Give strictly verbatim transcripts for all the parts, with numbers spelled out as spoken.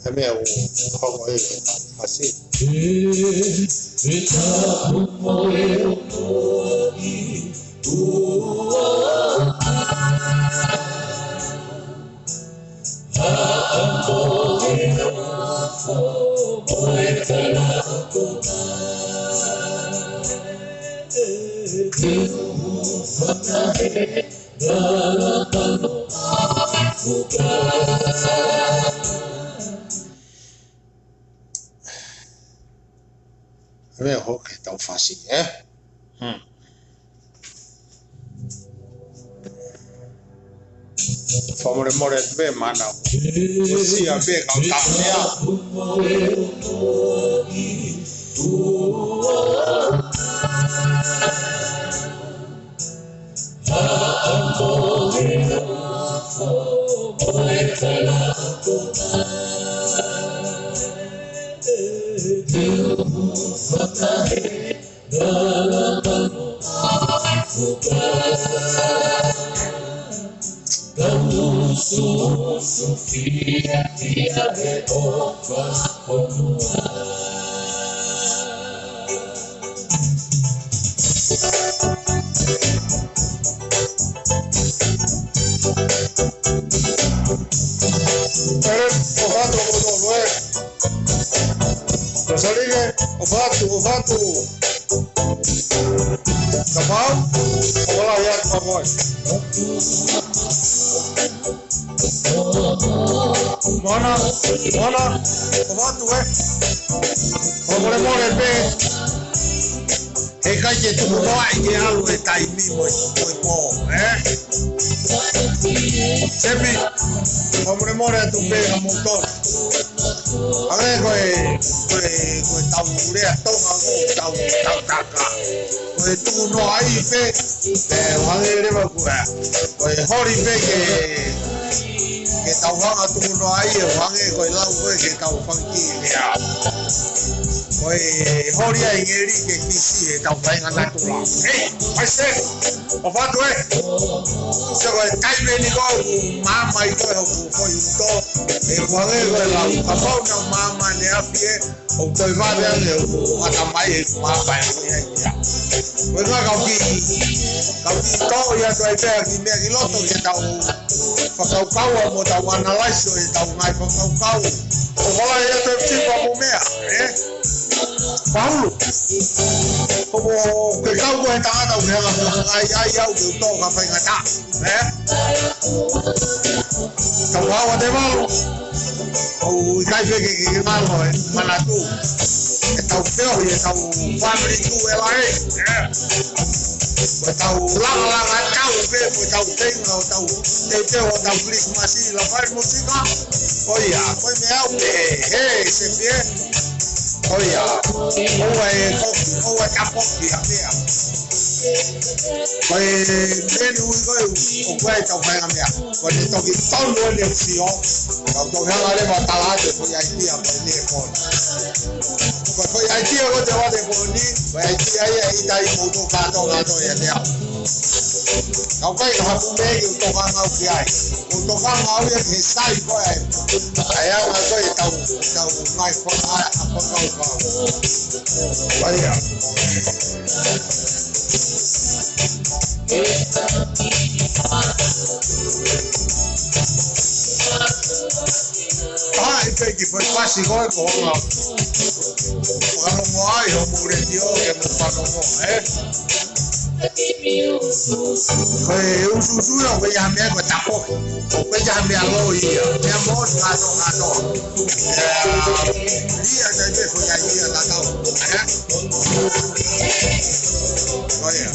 ʻA e meʻa ʻoku hoko ʻi he fasi. Meʻa hoko ʻetau fasi, ē? Hmm. Fakamolemole atu pē mana. Ko sia pē kau tā meʻa. Ere, ʻofa atu, ʻofa atu, ē. Rosaline, ʻofa atu, ʻofa atu. Kapau, ʻofa lahi atu, kapau. Mona, Mona, ʻofa atu, ē. Fakamolemole pē. Heʻikai ke tuku noaʻi ke ʻalu e taimi mo e, mo e pō, ē? Sepi, fakamolemole atu pē ka mou tō. ʻA e ko e, ko e, ko e tau lea Tonga ko e tau, tau taka. Ko e tuku noaʻi pē, ē, ʻuhinga leva ko e, ko e holi pē ke, ke tau hanga tuku noaʻi ē, ʻuhinga ko e lau ko ē ke tau fanga kiʻi lea. Ko e holi ai ngeli ke kisi ʻetau faʻahinga natula. Hei, mai se, ʻofa atu ē. Se ko e taimi ni ko ē, māmā ʻi ko ē, ʻoku foʻi uto. ʻE ʻuhinga ko e lau, kapau naʻa māmā ne afi ē, ʻoku toe vave ange ʻoku ʻata mai e māmā ē ko ia ia. Ko e ngaahi kau kiʻi, kau kiʻi tō ia toe pea ki meʻa ki loto ke tau fakakaukau mo tau analyze ʻo ʻetau ngaahi fakakaukau. ʻOku ʻikai ke toe tipa mo meʻa, ē? Paulu. ʻOku ke kau ko e tangata ʻoku ke hanga ʻo ngaahi ai au ke u tō ka faingataʻa, ē? Tau hau a te valu. ʻOku ʻikai pē ke, ke, ke ngalo e manatu. ʻEtau feohi, ʻetau family tuʻu e lahi, ē? Ko ʻetau langalanga tau pē, ko ʻetau teinga, ʻo tau teuteu, ʻo tau Christmas, la fai musika. ʻOiā, ko e meʻa ʻoku pehē, he, se pē. ʻOiā, ʻoua ʻe koki, ʻoua ʻe takoki, ʻa pea. Ko e menu ʻi ko ē, ʻoku ʻi ai ʻetau faʻahinga meʻa. Ko ʻene toki tonu ʻene sio, kau toki hanga leva ʻo tala atu ko e ʻaitia ko eni e kona. Ko e, ko e ʻaitia ko ē te vate ko eni, ko e ʻaitia ia ʻe ʻikai mou tō kātoa kātoa ia te au. Kau kai ka haku mei ke u tokanga au ki ai. Ko u tokanga au ia ki he sai ko ē. ʻA ia ngā ko ē tau, tau mai ko ā, ʻa ko kau kau. Vai ia. ʻAi pē ki fai fasi ko ē ko hanga. Fakalongo Ai, hoʻomou letiō ke mou fanongo, ē? Ko e usuusu ia, ko e ʻi ai ha meʻa ko e tapo. Ko e ʻi ai ha meʻa loi ia. Meʻa moʻoni kātoa, kātoa. Ia, ia, taimi pē ko e ʻi ai ia tatau. Ē? Ko ia.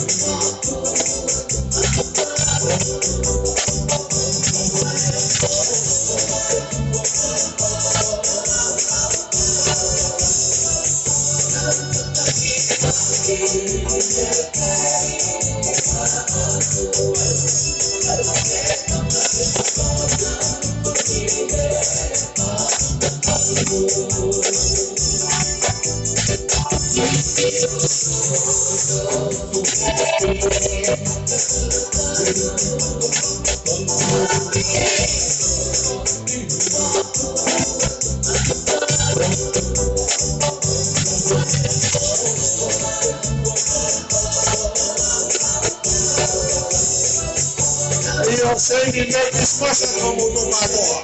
ʻIo, seini, Merry Christmas atu kiate kimoutolu kātoa.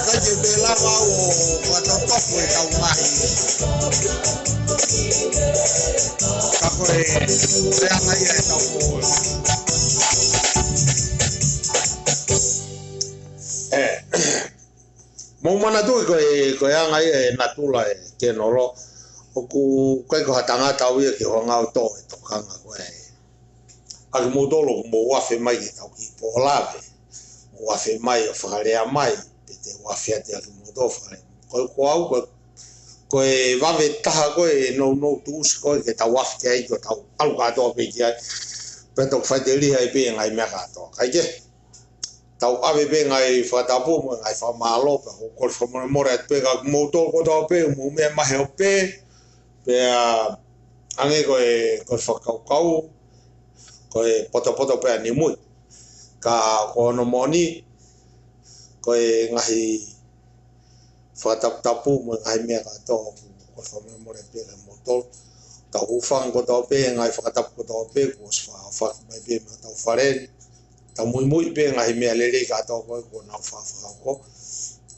Ka ke pē lava ʻo fakatautau ʻetau ngaahi. Ka ko e, ko e anga ia ʻetau pō. Ē, mou manatuʻi ko e, ko e anga ia e natula e kenolo. ʻOku ʻikai ko ha tangata au ia ke u hanga ʻo toʻo e tokanga ko ē ʻa kimoutolu ʻoku mou afe mai ki heʻetau kiʻi pō lave. Mou afe mai ʻo fakalea mai, pe te u afe atu ʻa kimoutolu ʻo fakalea. Ko, ko au, ko, ko e vave taha ko ē e nounou tuʻusi ko ē ke tau afe ki ai, ko ʻetau ʻalu kātoa pē ki ai. Pea toki faʻiteliha ai pē ngaahi meʻa kātoa. Kae kehe, tau ʻave pē ngaahi fakatapu mo e ngaahi fakamālō, pea ʻoku ou kole fakamolemole atu pē kiate kimoutolu kotoa pē, mou meʻa mai he ope, pea hangē ko e, ko e fakakaukau, ko e potopoto pē ʻa Nimui. Ka ko hono moʻoni, ko e ngaahi fakataputapu mo e ngaahi meʻa kātoa ʻoku ou kole fakamolemole pē kiate kimoutolu. Tau hūfanga kotoa pē, ngaahi fakatapu kotoa pē, kuo ʻosi fakaʻaufaki mai pē mei hotau fale ni. Tau muimui pē ngaahi meʻa lelei kātoa ko ē kuo nau fakahoko.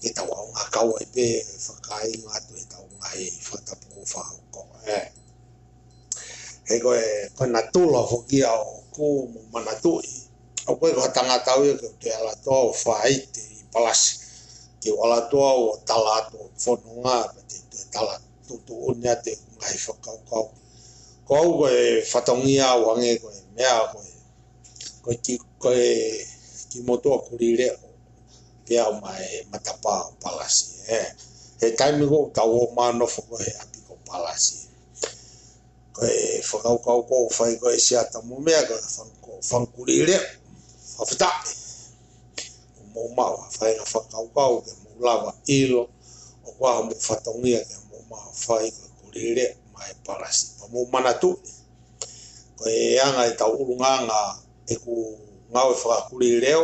Ke tau ʻaonga kau ai pē fakakāinga atu ʻetau ngaahi fakatapu kuo fakahoko. Ē. He ko e, ko e natula foki ia ʻoku mou manatuʻi. ʻOku ʻikai ko ha tangata au ia ke u toe ʻalu atu ʻo faite ʻi Palasi. Ke u ʻalu atu ʻo tala atu ʻo fononga, pe te u toe tala tuʻutuʻuni atu e ngaahi fakakaukau. Ko au ko e fatongia au hangē ko e meʻa ko e, ko e ki, ko e ki motua Kulileʻo, pea ʻomai matapā ʻo Palasi, ē. He taimi ko ē ʻoku tau ō mai ʻo nofo ko ē he ʻapi ko Palasi. Ko e fakakaukau ko ē ʻoku fai ko ē ʻe Siata mo meʻa ko e fanga, ko e fanga Kulileʻo. Fakafetaʻi. ʻOku mou maʻu ha faʻahinga fakakaukau ke mou lava ʻilo ʻoku ʻi ai homou fatongia ke mou maʻu ha fai ko e Kulileʻo mai Palasi. Pea mou manatuʻi. Ko e anga ʻetau ʻulungaanga ʻeku ngāue fakakulileʻo,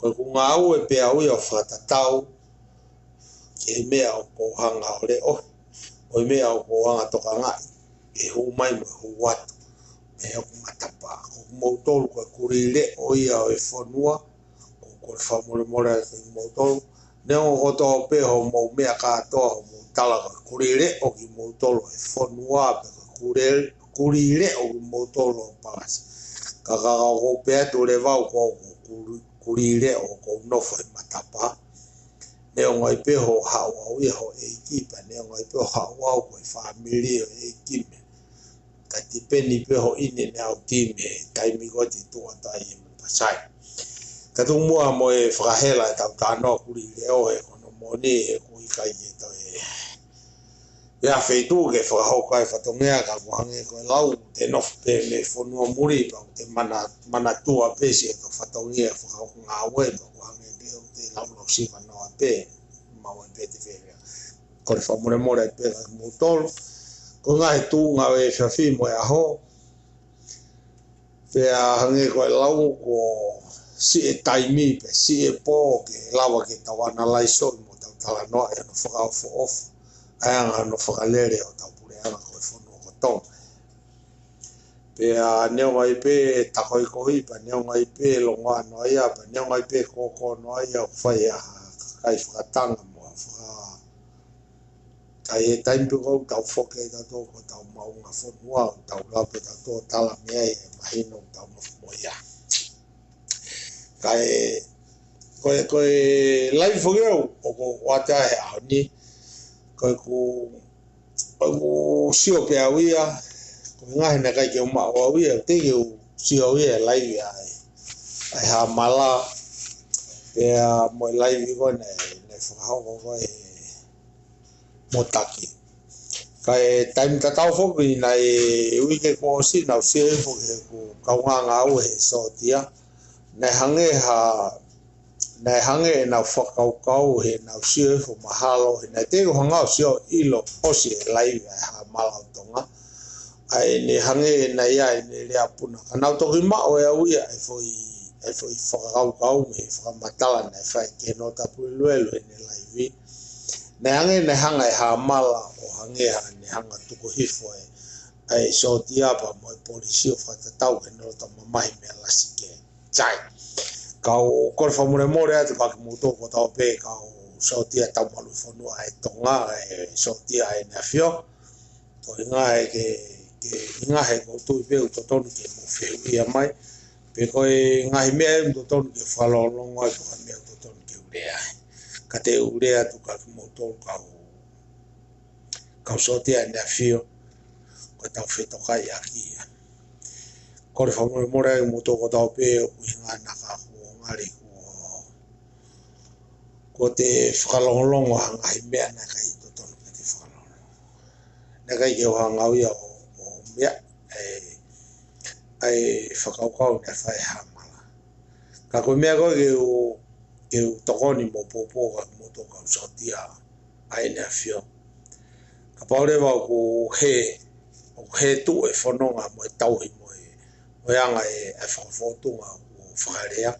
ko ʻeku ngāue pē au ia ʻo fakatatau ki he meʻa ʻoku ou hanga ʻo leʻo, ʻo e meʻa ʻoku ou hanga ʻo tokangaʻi, ʻe hū mai mo e hū atu, mei hoku matapā. Ko kimoutolu ko e Kulileʻo ia ʻo e fonua, ʻoku ou kole fakamolemole atu kiate kimoutolu, neongo kotoa pē hoʻomou meʻa kātoa, hoʻomou tala ko e Kulileʻo kimoutolu ʻo e fonua, pe ko e Kulile-, Kulileʻo kimoutolu ʻo Palasi. Ka, ka, ka ʻoku ou pehē atu leva au ko, ko Kuli-, Kulileʻo ʻoku ou nofo he matapā. Neongo ai pē hoʻo haʻu au ia ho ʻeiki, pea neongo ai pē hoʻo haʻu au ko e fāmili ʻo e ʻeiki mei. Ka tipeni pē hoʻo ʻine ne au timi he taimi ko ē te tuʻu atu ai e mapasai. Ka tuku muʻa mo e fakahela ʻetau talanoa Kulileʻo he ko hono moʻoni ʻoku ʻikai ke toe ʻi ai ha feituʻu ke fakahoko ai fatongia ka ʻoku hangē ko e lau te nofo pē mei fonua muli pea ʻoku te mana-, manatua pē siʻetau fatongia fakahoko ngāue pea ʻoku hangē pē ʻoku te laulau siva noa pē. Mau ai pē te fefea. Kole fakamolemole pē kiate kimoutolu. Ko e ngaahi tuʻunga ʻo e efiafi mo e ʻaho. Pea hangē ko e lau ko e siʻi taimi pe siʻi pō ke lava ke tau analaiso mo tau talanoa ʻi hono fakaʻofoʻofa. ʻA e anga hono fakalele ʻo tau puleʻanga ko e fonua ko Tonga. Pea neongo ai pē takoikohi, pea neongo ai pē longoaʻa noa ia, pea neongo ai pē kōkō noa ia, ʻoku fai ʻe ha kakai fakatanga mo ha faka-, Ka ʻi he taimi pē ko ē ʻoku tau foki ai tautolu ki hotau maʻuʻanga fonua, ʻoku tau lava pē tautolu ʻo tala mei ai e mahino ʻoku tau nofo mo ia. Ka ʻi he, ko e, ko e live foki ʻoku, ʻoku ʻoatu ai he ʻaho ni, ko ʻeku, ʻoku sio pē au ia, ko e ngaahi naʻe ʻikai ke u maʻu au ia, teʻeki ke u sio au ia he live ʻa e, ʻa e Hamala, pea mo e live ko ē naʻe, naʻe fakahoko ko ē he Motaki. Ka ʻi he taimi tatau foki naʻe uike kuo ʻosi naʻa ku sio hifo ki heʻeku kaungā ngāue he sōtia. Naʻe hangē ha, naʻe hangē ʻenau fakakaukau he naʻa ku sio hifo mahalo, he naʻe teʻeki ke u hanga ʻo sio ʻilo ʻosi e live ʻa e Hamala ʻo Tonga. ʻA ʻene hangē naʻe ʻi ai ʻene lea puna. Ka naʻa ku toki maʻu ʻe au ia e foʻi, e foʻi fakakaukau mei he fakamatala naʻe fai ki he Nōtapu ʻEluelu heʻene live. Naʻe hangē naʻe hanga ʻe Hamala ʻo hangē ha naʻe hanga tuku hifo e, ʻa e sōtia pea mo e polisi ʻo fakatatau ki he loto mamahi mei Alasike. Sai. Kau kole fakamolemole atu kiate kimoutolu kotoa pē kau sōtia taumalu fonua ʻa e Tonga, e sōtia ʻa ʻEne ʻAfio. Ko e ngaahi ke, ke ngaahi ʻoku ou tui pē ʻoku totonu ke mou fehuʻia mai. Pe ko e ngaahi meʻa ʻoku totonu ke fakalongolongo ai, ko e meʻa ʻoku totonu ke u lea ai. Ka te u lea atu kiate kimoutolu kau, kau sōtia ʻa ʻEne ʻAfio, ko ʻetau fetokaiʻaki ia. Kole fakamolemole atu kimoutolu kotoa pē ʻoku ʻi he ngaahi naka kuo ngali kuo, kuo te fakalongolongo ha ngaahi meʻa naʻe ʻikai totonu ke te fakalongolongo. Naʻe ʻikai ke u hanga au ia ʻo, ʻo meʻa, ʻa e, ʻa e fakakaukau naʻe fai ʻe Hamala. Ka ko e meʻa ko ē ke u, ke u tokoni mo poupou kiate kimoutolu kau sōtia ʻa ʻEne ʻAfio. Kapau leva ʻoku hē, ʻoku hē tuʻu e fononga mo e tauhi mo e, mo e anga e, e fakafōtunga ʻo fakalea,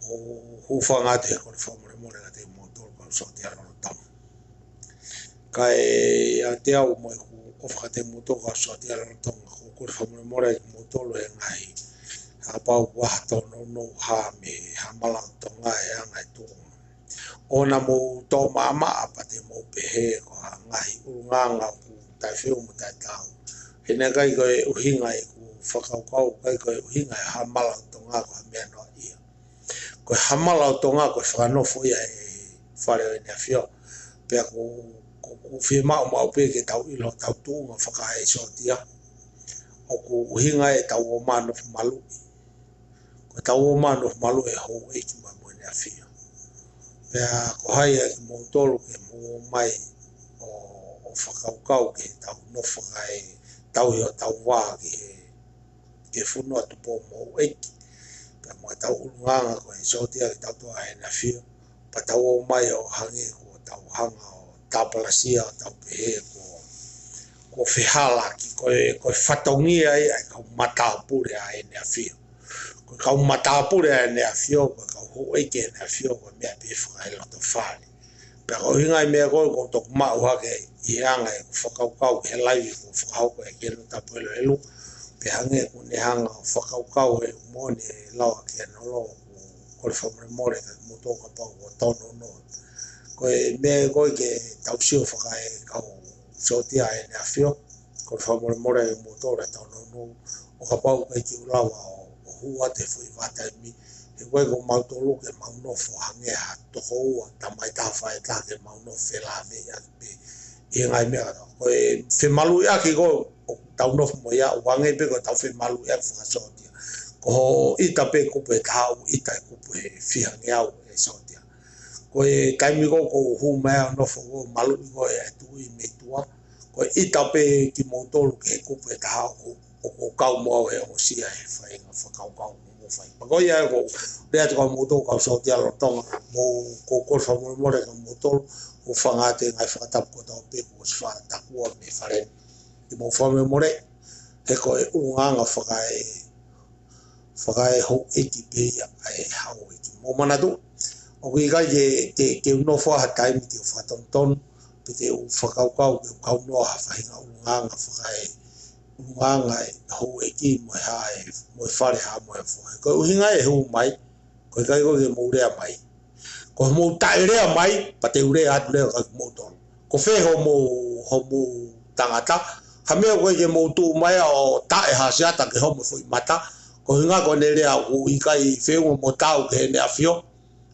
ʻoku ou hūfanga atu he kole fakamolemole kiate kimoutolu kau sōtia lolotonga. Kae ʻiate au mo ʻeku ʻofa kiate kimoutolu kau sōtia lolotonga, ʻoku ou kole fakamolemole kiate kimoutolu he ngaahi, kapau ʻoku ʻi ai ha tōnounou hā mei he Hamala ʻo Tonga he anga e tuʻunga. ʻOua naʻa mou toʻo maʻamaʻa pea te mou pehē ko ha ngaahi ʻulungaanga ʻoku taʻefeʻunga mo taʻetaau. He naʻe ʻikai ko e ʻuhinga ʻeku fakakaukau, ʻikai ko e ʻuhinga e Hamala ʻo Tonga ko ha meʻa noaʻia. Ko e Hamala ʻo Tonga ko e fakanofo ia he Fale ʻo ʻEne ʻAfio. Pea ʻoku, ʻoku, ʻoku fiemaʻu maʻu pē ke tau ʻilo hotau tuʻunga fakaesōtia. ʻOku ʻuhinga ʻetau ō mai ʻo nofo maluʻi. Ko ʻetau ō mai ʻo nofo maluʻi e houʻeiki mai mo ʻEne ʻAfio. Pea ko hai ʻa kimoutolu ke mou ō mai ʻo, ʻo fakakaukau ke tau nofo fakaetauhi hotau vā ki he, ki he fonua tupu mo houʻeiki. Pea mo ʻetau ʻulungaanga ko e sōtia ke tau toʻa ʻEne ʻAfio. Pea tau ō mai ʻo hangē ko ʻetau hanga ʻo tāpalasia ʻo tau pehē ko, ko e fehālaaki, ko e, ko e fatongia ia ʻa e kau matāpule ʻa ʻEne ʻAfio. Ko e kau matāpule ʻa ʻEne ʻAfio, ko e kau houʻeiki ʻa ʻEne ʻAfio, ko e meʻa pē fakaelotofale. Pea ko e ʻuhinga ia e meʻa ko ē ʻoku ou toki maʻu hake ʻi he anga ʻeku fakakaukau he live kuo fakahoko ʻe he Nōtapu ʻEluelu. Pea hangē ʻoku ne hanga ʻo fakakaukau he moʻoni e lau ʻa Kianolo, ʻoku ou kole fakamolemole kiate kimoutolu kapau ʻoku tōnounou. Ko e meʻa ko ē ke tau sio fakaekau sōtia ʻa ʻEne ʻAfio, kole fakamolemole kiate kimoutolu ʻa e tōnounou. ʻO kapau ʻoku ʻikai ke u lava ʻo, ʻo hū atu he foʻi vahaʻataimi, he ʻoku ʻikai ko mautolu ke mau nofo hangē ha toko ua, tamai taha faʻē taha ke mau nofo felāveʻi atu pē ʻi he ngaahi meʻa kātoa. Ko e femaluʻiʻaki ko ē ʻoku tau nofo mo ia, ʻoku hangē pē ko ʻetau femaluʻiʻaki fakasōtia. Ko hoʻo ʻita pē kupu ʻe taha, ʻoku ʻita e kupu ʻe fihangeau ʻe sōtia. Ko e taimi ko ē ʻoku ou hū mai ʻo nofo ʻo maluʻi ko ē ʻa e tuʻi mei tuʻa, ko e ʻita pē kimoutolu ki he kupu ʻe taha ʻoku, ʻoku ou kau mo au he ongosia he faʻahinga fakakaukau ʻoku mou fai. Pea ko ia ʻoku ou lea atu kiate kimoutolu kau sōtia lolotonga, mou, ʻoku ou kole fakamolemole kiate kimoutolu, ʻoku ou hūfanga atu he ngaahi fakatapu kotoa pē kuo ʻosi fakatakua mei he Fale ni. Ke mou fakamolemole, he ko e ʻulungaanga fakae, fakaehouʻeiki pē ia ʻa e houʻeiki. Mou manatu, ʻoku ʻikai ke, ke, ke u nofo ha taimi ke u fakatonutonu, pe te u fakakaukau ke u kaunoa ha faʻahinga ʻulungaanga fakae, ʻulungaanga e houʻeiki mo e hā e, mo e Fale Hā mo e Fohe. Ko e ʻuhinga e hū mai, ko e ʻikai ko ē ke mou lea mai. Ko hoʻomou taʻelea mai, pea te u lea atu leva kiate kimoutolu. ko fē hoʻomou, hoʻomou tangata, ha meʻa ʻoku ʻikai ke mou tuʻu mai ʻo taʻe Hasiata ke hoko mo e foʻi mata, ko e ʻuhinga ko ʻene lea ʻoku ʻikai feʻunga mo taau ki Heʻene ʻAfio.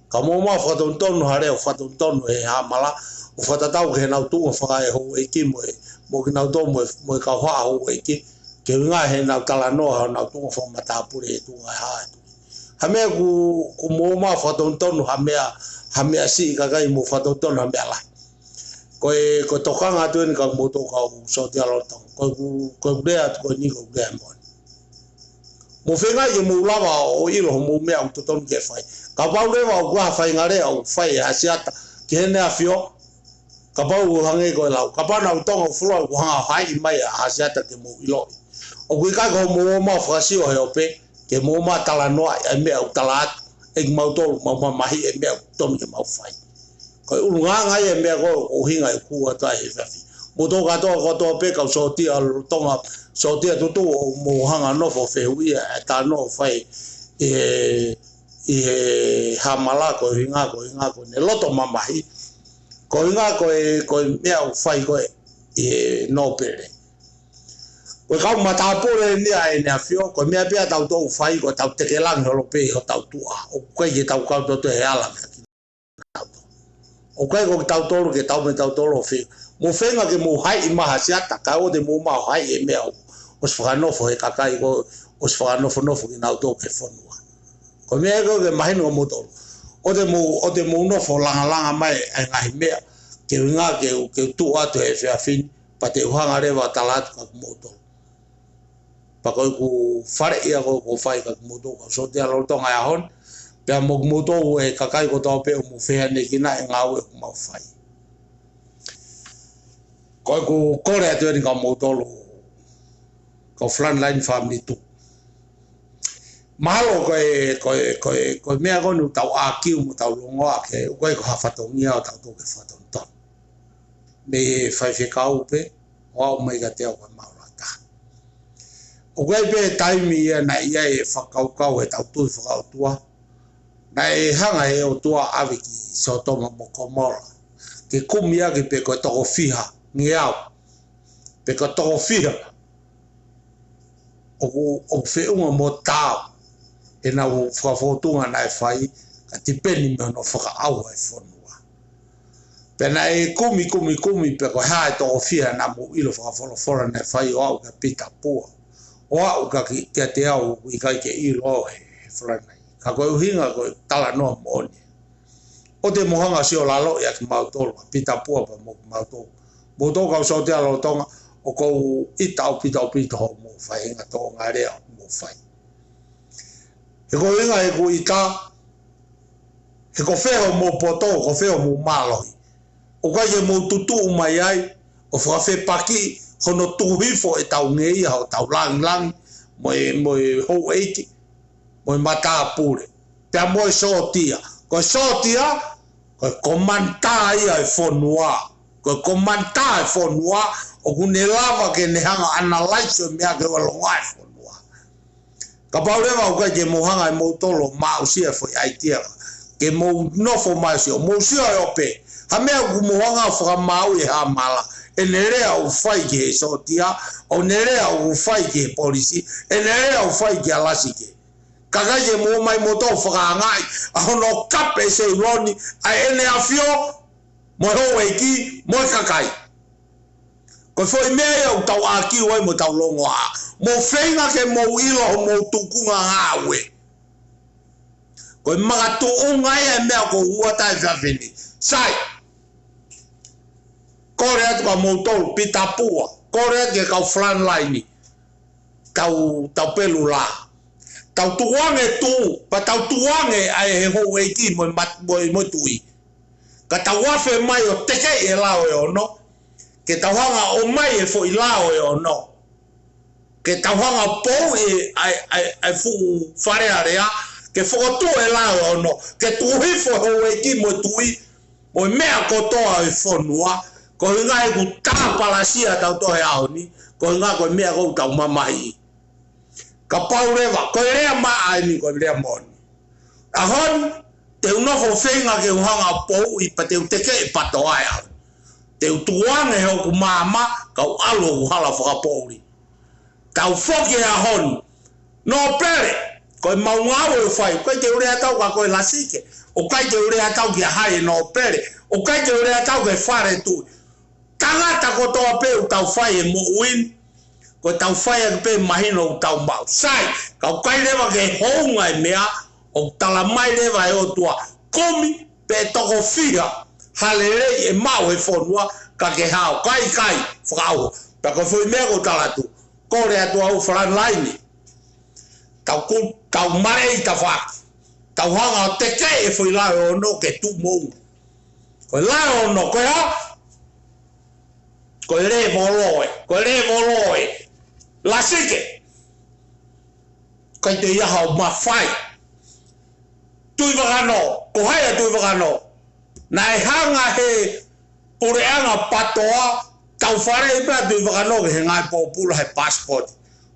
Ka mou ō mai ʻo fakatonutonu ha lea ʻoku fakatonutonu ʻe Hamala, ʻo fakatatau ki heʻenau tuʻunga fakaehouʻeiki mo e, mo kinautolu mo e, mo e kau haʻa houʻeiki, ke ʻuhinga heʻenau talanoa honau tuʻunga fakamatāpule he tuʻunga ʻe hā e tuʻi. Ha meʻa ʻoku, ʻoku mou ō mai ʻo fakatonutonu ha meʻa, ha meʻa siʻi kae ʻikai mou fakatonutonu ha meʻa lahi. Ko e, ko e tokanga atu eni kia moutolu kau sōtia lolotonga. Ko ʻeku, ko ʻeku lea atu ko eni ko ʻeku lea moʻoni. Mou feinga ke mou lava ʻo ʻilo hoʻomou meʻa ʻoku totonu ke fai. Kapau leva ʻoku ʻi ai ha faʻahinga lea ʻoku fai ʻe Hasiata ki Heʻene ʻAfio, kapau ʻoku hangē ko e lau, kapau naʻa ku Tonga ʻoku fuoloa ʻoku hanga ʻo haiʻi mai ʻa Hasiata ke mou ʻiloʻi. ʻOku ʻikai ko hoʻomou ō mai ʻo fakasio he ope, ke mou ō mai ʻo talanoaʻi ʻa e meʻa ʻoku tala atu ʻe kimautolu, mau mamahiʻi e meʻa ʻoku totonu ke mau fai. Ko e ʻulungaanga ia e meʻa ko ē ʻoku ʻuhinga ʻeku ʻoatu ai he efiafi ni. Moutolu kātoa, kātoa pē kau sōtia lolotonga, sōtia tutuʻu ʻoku mou hanga ʻo nofo ʻo fehuʻia e talanoa ʻoku fai ʻi he, ʻi he Hamala, ko e ʻuhinga, ko e ʻuhinga ko ʻene loto mamahi, ko e ʻuhinga ko e, ko e meʻa ʻoku fai ko ē ʻi he nōpele. Ko e kau matāpule eni ʻa Heʻene ʻAfio, ko e meʻa pē ʻa tautolu ʻoku fai, ko ʻetau teke langi holo pē ʻi hotau tuʻa. ʻOku ʻikai ke tau kau tautolu he ala meʻa kinautolu. ʻOku ʻikai ko kitautolu ke tau me tautolu ʻo feinga. Mou feinga ke mou haiʻi mai ʻa Hasiata, kae ʻoua te mou ō mai ʻo haiʻi e meʻa ʻoku ʻosi fakanofo he kakai ko ē, ʻosi fakanofonofo kinautolu ki he fonua. Ko e meʻa ia ʻoku ke mahino kia moutolu. ʻOua te mou, ʻoua te mou nofo ʻo langalanga mai ʻa e ngaahi meʻa, ke ʻuhinga ke, ke tuʻu atu he efiafi ni, pea te u hanga leva ʻo tala atu kia moutolu. Pea ko ʻeku faleʻi ia ko ē ʻoku ou fai kia moutolu kau sōtia lolotonga e ʻaho ni, pea mo kimoutolu e kakai kotoa pē ʻoku mou fehangahangai ki he ngāue ʻoku mau fai. Ko ʻeku kole atu eni kia moutolu, kau Frontline Family Tuʻi. Mahalo ko e, ko e, ko e, ko e meʻa ko eni ʻoku tau ʻākiu mo tau longoaʻa ki ai, ʻoku ʻikai ko ha fatongia ʻo tautolu ke fakatonutonu. Mei he faifekau pē, ʻo aʻu mai kiate au ko e maʻulata. ʻOku ʻi ai pē taimi ia naʻe ʻi ai e fakakaukau ʻetau tui fakaʻotua, naʻe hanga ʻe he ʻOtua ʻo ʻave ki Sōtoma mo Komola ke kumi ʻaki pe ko e toko fiha ngeau, pe ko e toko fiha ʻoku, ʻoku feʻunga mo taau ʻenau fakafōtunga naʻe fai, ka tipeni mei hono fakaʻauha e fonua. Pea naʻe kumi, kumi, kumi, pea ko e hā e toko fiha naʻa mou ʻilo fakafolofola naʻe fai ʻo aʻu kia Pita Pua, ʻo aʻu kia ki, kiate au ʻoku ʻikai ke ʻilo he, he Frontline. Ka ko e ʻuhinga ko e talanoa moʻoni. ʻOua te mou hanga ʻo sio laloʻi ʻa kimautolu, ʻa Pita Pua pea mo kimautolu. Moutolu kau sōtia lolotonga, ʻoku ou ʻita ʻaupito ʻaupito hoʻomou faʻahinga tōʻonga lea ʻoku mou fai. He ko e ʻuhinga ʻeku ʻita, he ko fē hoʻomou poto, ko fē hoʻomou mālohi, ʻoku ʻikai ke mou tutuʻu mai ai ʻo fakafepakiʻi hono tuku hifo ʻetau ngeia, hotau langilangi, mo e, mo e houʻeiki, mo e matāpule, pea mo e sōtia. Ko e sōtia, ko e komanitā ia e fonua. Ko e komanitā e fonua, ʻoku ne lava ke ne hanga ʻo analyze e meʻa ke ʻoua ʻe longoaʻa e fonua. Kapau leva ʻoku ʻikai ke mou hanga ʻe moutolu ʻo aʻusia e foʻi ʻaitia, ke mou nofo mai ʻo sio, mou sio he ope. Ha meʻa ʻoku mou hanga ʻo fakamaauʻi ʻe Hamala, ʻene lea ʻoku fai ki he sōtia, ʻo ʻene lea ʻoku fai ki he polisi, ʻene lea ʻoku fai kia Lasike. Ka ʻikai ke mou ō mai moutolu ʻo fakaangaʻi ʻa hono kape ʻe Seiloni ʻa ʻEne ʻAfio, mo e houʻeiki, mo e kakai. Ko e foʻi meʻa ia ʻoku tau ʻākiu ai mo tau longoaʻa. Mou feinga ke mou ʻilo hoʻomou tuʻunga ngāue. Ko e makatuʻunga ia e meʻa ʻoku ou ʻoatu he efiafi ni. Sai. Kole atu kia moutolu, Pita Pua. Kole atu ki he kau Frontline. Tau, tau pelu lā. Tau tukuange tuʻu, pea tau tukuange ʻa e houʻeiki mo e mat-, mo e, mo e tuʻi. Ka tau afe mai ʻo tekeʻi e lao ʻe ono. Ke tau hanga ʻo ʻomai e foʻi lao ʻe ono. Ke tau hanga ʻo pou e, ʻa e, ʻa e, ʻa e fuʻu Fale Alea, ke fokotuʻu e lao ʻe ono. Ke tuku hifo e houʻeiki mo e tuʻi, mo e meʻa kotoa e fonua, ko e ʻuhinga ʻeku tāpalasia tautolu he ʻaho ni, ko e ʻuhinga ko e meʻa ʻoku tau mamahiʻi. Kapau leva, ko e lea maʻa eni, ko e lea moʻoni. ʻAho ni, te u nofo ʻo feinga ke u hanga ʻo pouʻi pea te u tekeʻi patoa e au. Te u tukuange hoku maama, kau ʻalu hoku hala fakapoʻuli. Tau foki he ʻaho ni. Nōpele, ko e maʻu ngāue ʻoku fai, ʻoku ʻikai te u lea atu kia koe Lasike, ʻoku ʻikai te u lea atu kia hai e nōpele, ʻoku ʻikai te u lea atu ki he fale tuʻi. Tangata kotoa pē ʻoku tau fai e moʻui ni, ko e tau fai ʻaki pē mahino ʻoku tau maʻu. Sai, ka ʻoku ʻikai leva ke hounga e meʻa, ʻoku tala mai leva ʻe he ʻOtua, kumi pe toko fiha ha lelei ʻe maʻu he fonua, ka ke hao, ʻikai, ʻikai, fakaʻauha. Pea ko e foʻi meʻa ʻoku ou tala atu, kole atu au frontline. Tau ku, tau maleʻi tafaʻaki. Tau hanga ʻo tekeʻi e foʻi laʻi ʻo ono ke tuʻu moʻunga. Ko e laʻi ʻo ono, ko e hā? Ko e lēvolo ē, ko e lēvolo ē. Lasike. ʻIkai te ʻi ai haʻo mafai. Tuʻivakanō, ko hai ʻa Tuʻivakanō? Naʻe hanga he puleʻanga PATOA, tau faleʻi pē ʻa Tuʻivakanō ki he ngaahi pōpula he passport.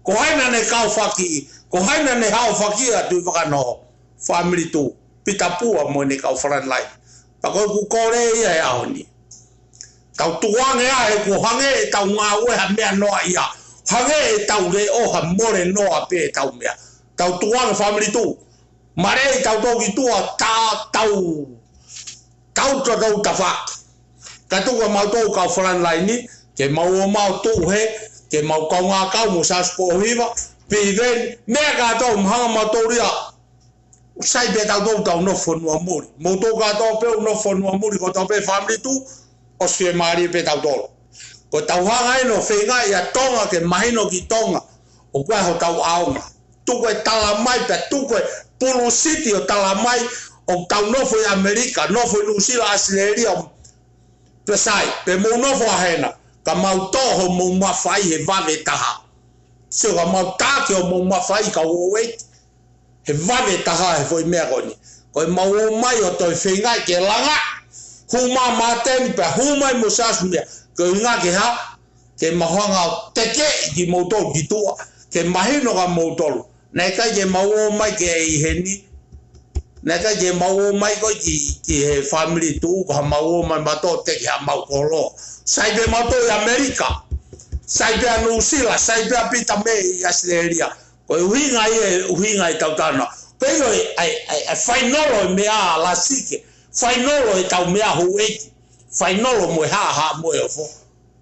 Ko hai naʻa ne kau faki, ko hai naʻa ne hao faki ʻa Tuʻivakanō? Fāmili Tuʻi, Pita Pua mo ʻene kau frontline. Pea ko ʻeku kole ia he ʻaho ni. Tau tukuange ā he kuo hangē ʻetau ngāue ha meʻa noaʻia. Hangē ʻetau leʻo ha mole noa pē ʻetau meʻa. Tau tukuange fāmili Tuʻi. Maleʻi tautolu ki tuʻa, ta, tau, tau, tau, tau tafaʻaki. Ka tuku ʻa mautolu kau frontline ni, ke mau ō mai ʻo tuʻu hē, ke mau kaungā kau mo Siaosi Pōhiva, Piveni, meʻa kātoa, mahanga mautolu ia. Sai pē tautolu tau nofo fonua muli. Moutolu kātoa pē ʻoku nofo fonua muli, ko tautolu pē fāmili Tuʻi, ʻosi fiemālie pē tautolu. Ko ʻetau hanga ʻeni ʻo feingaʻi ʻa Tonga ke mahino ki Tonga, ʻoku ʻi ai hotau ʻaonga. Tuku e tala mai pea tuku e pulusiti ʻo tala mai, ʻoku tau nofo ʻi ʻAmelika, nofo ʻi Nuʻusila, ʻAositelēlia, pea sai, pe mou nofo ʻa hena, ka mau toʻo homou mafai he vave taha. Sio ka mau taki homou mafai kau houʻeiki. He vave taha he foʻi meʻa ko eni. Ko e mau ō mai ʻo toe feingaʻi ke langa. Hū mai Māteni pea hū mai mo Siaosi meʻa. Ko e ʻuhinga ke hā? Ke mau hanga ʻo tekeʻi kimoutolu ki tuʻa. Ke mahino kia moutolu. Naʻe ʻikai ke mau ō mai ke ʻi heni. Naʻe ʻikai ke mau ō mai ko ē ki, ki he fāmili Tuʻi, ka mau ō mai mautolu ʻo teke haʻamau koloa. Sai pē mautolu ʻi ʻAmelika. Sai pē ʻa Nuʻusila, sai pē ʻa Pita mei ʻAositelēlia. Ko e ʻuhinga ia, ʻuhinga ʻetau talanoa. Ko e ʻilo ē, ʻa e, ʻa e, ʻa e fainolo e meʻa Lasike. Fainolo ʻetau meʻa houʻeiki. Fainolo mo e hā, hā mo e ofo.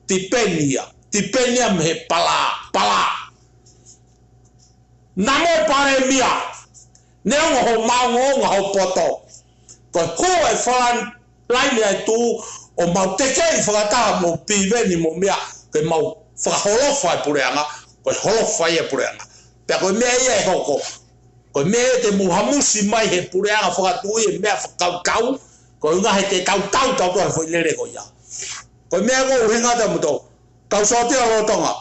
Tipeni ia. Tipeni ia mei he pala, pala. Naʻa mo e palēmia. Neongo hoʻo maʻongoʻonga hoʻo poto. Ko e hū e frontline ʻa e Tuʻi ʻo mau tekeʻi fakataha mo Piveni mo meʻa, ke mau fakaholofa e puleʻanga, ko e holofa ia e puleʻanga. Pea ko e meʻa ia ʻe hoko. Ko e meʻa ia te mou hamusi mai he puleʻanga fakatuʻi e meʻa fakakaukau, ko e ʻuhinga he te tau tau tau tau he foʻi lele ko ia. Ko e meʻa ko e ʻuhinga ʻa moutolu. Kau sōtia lolotonga.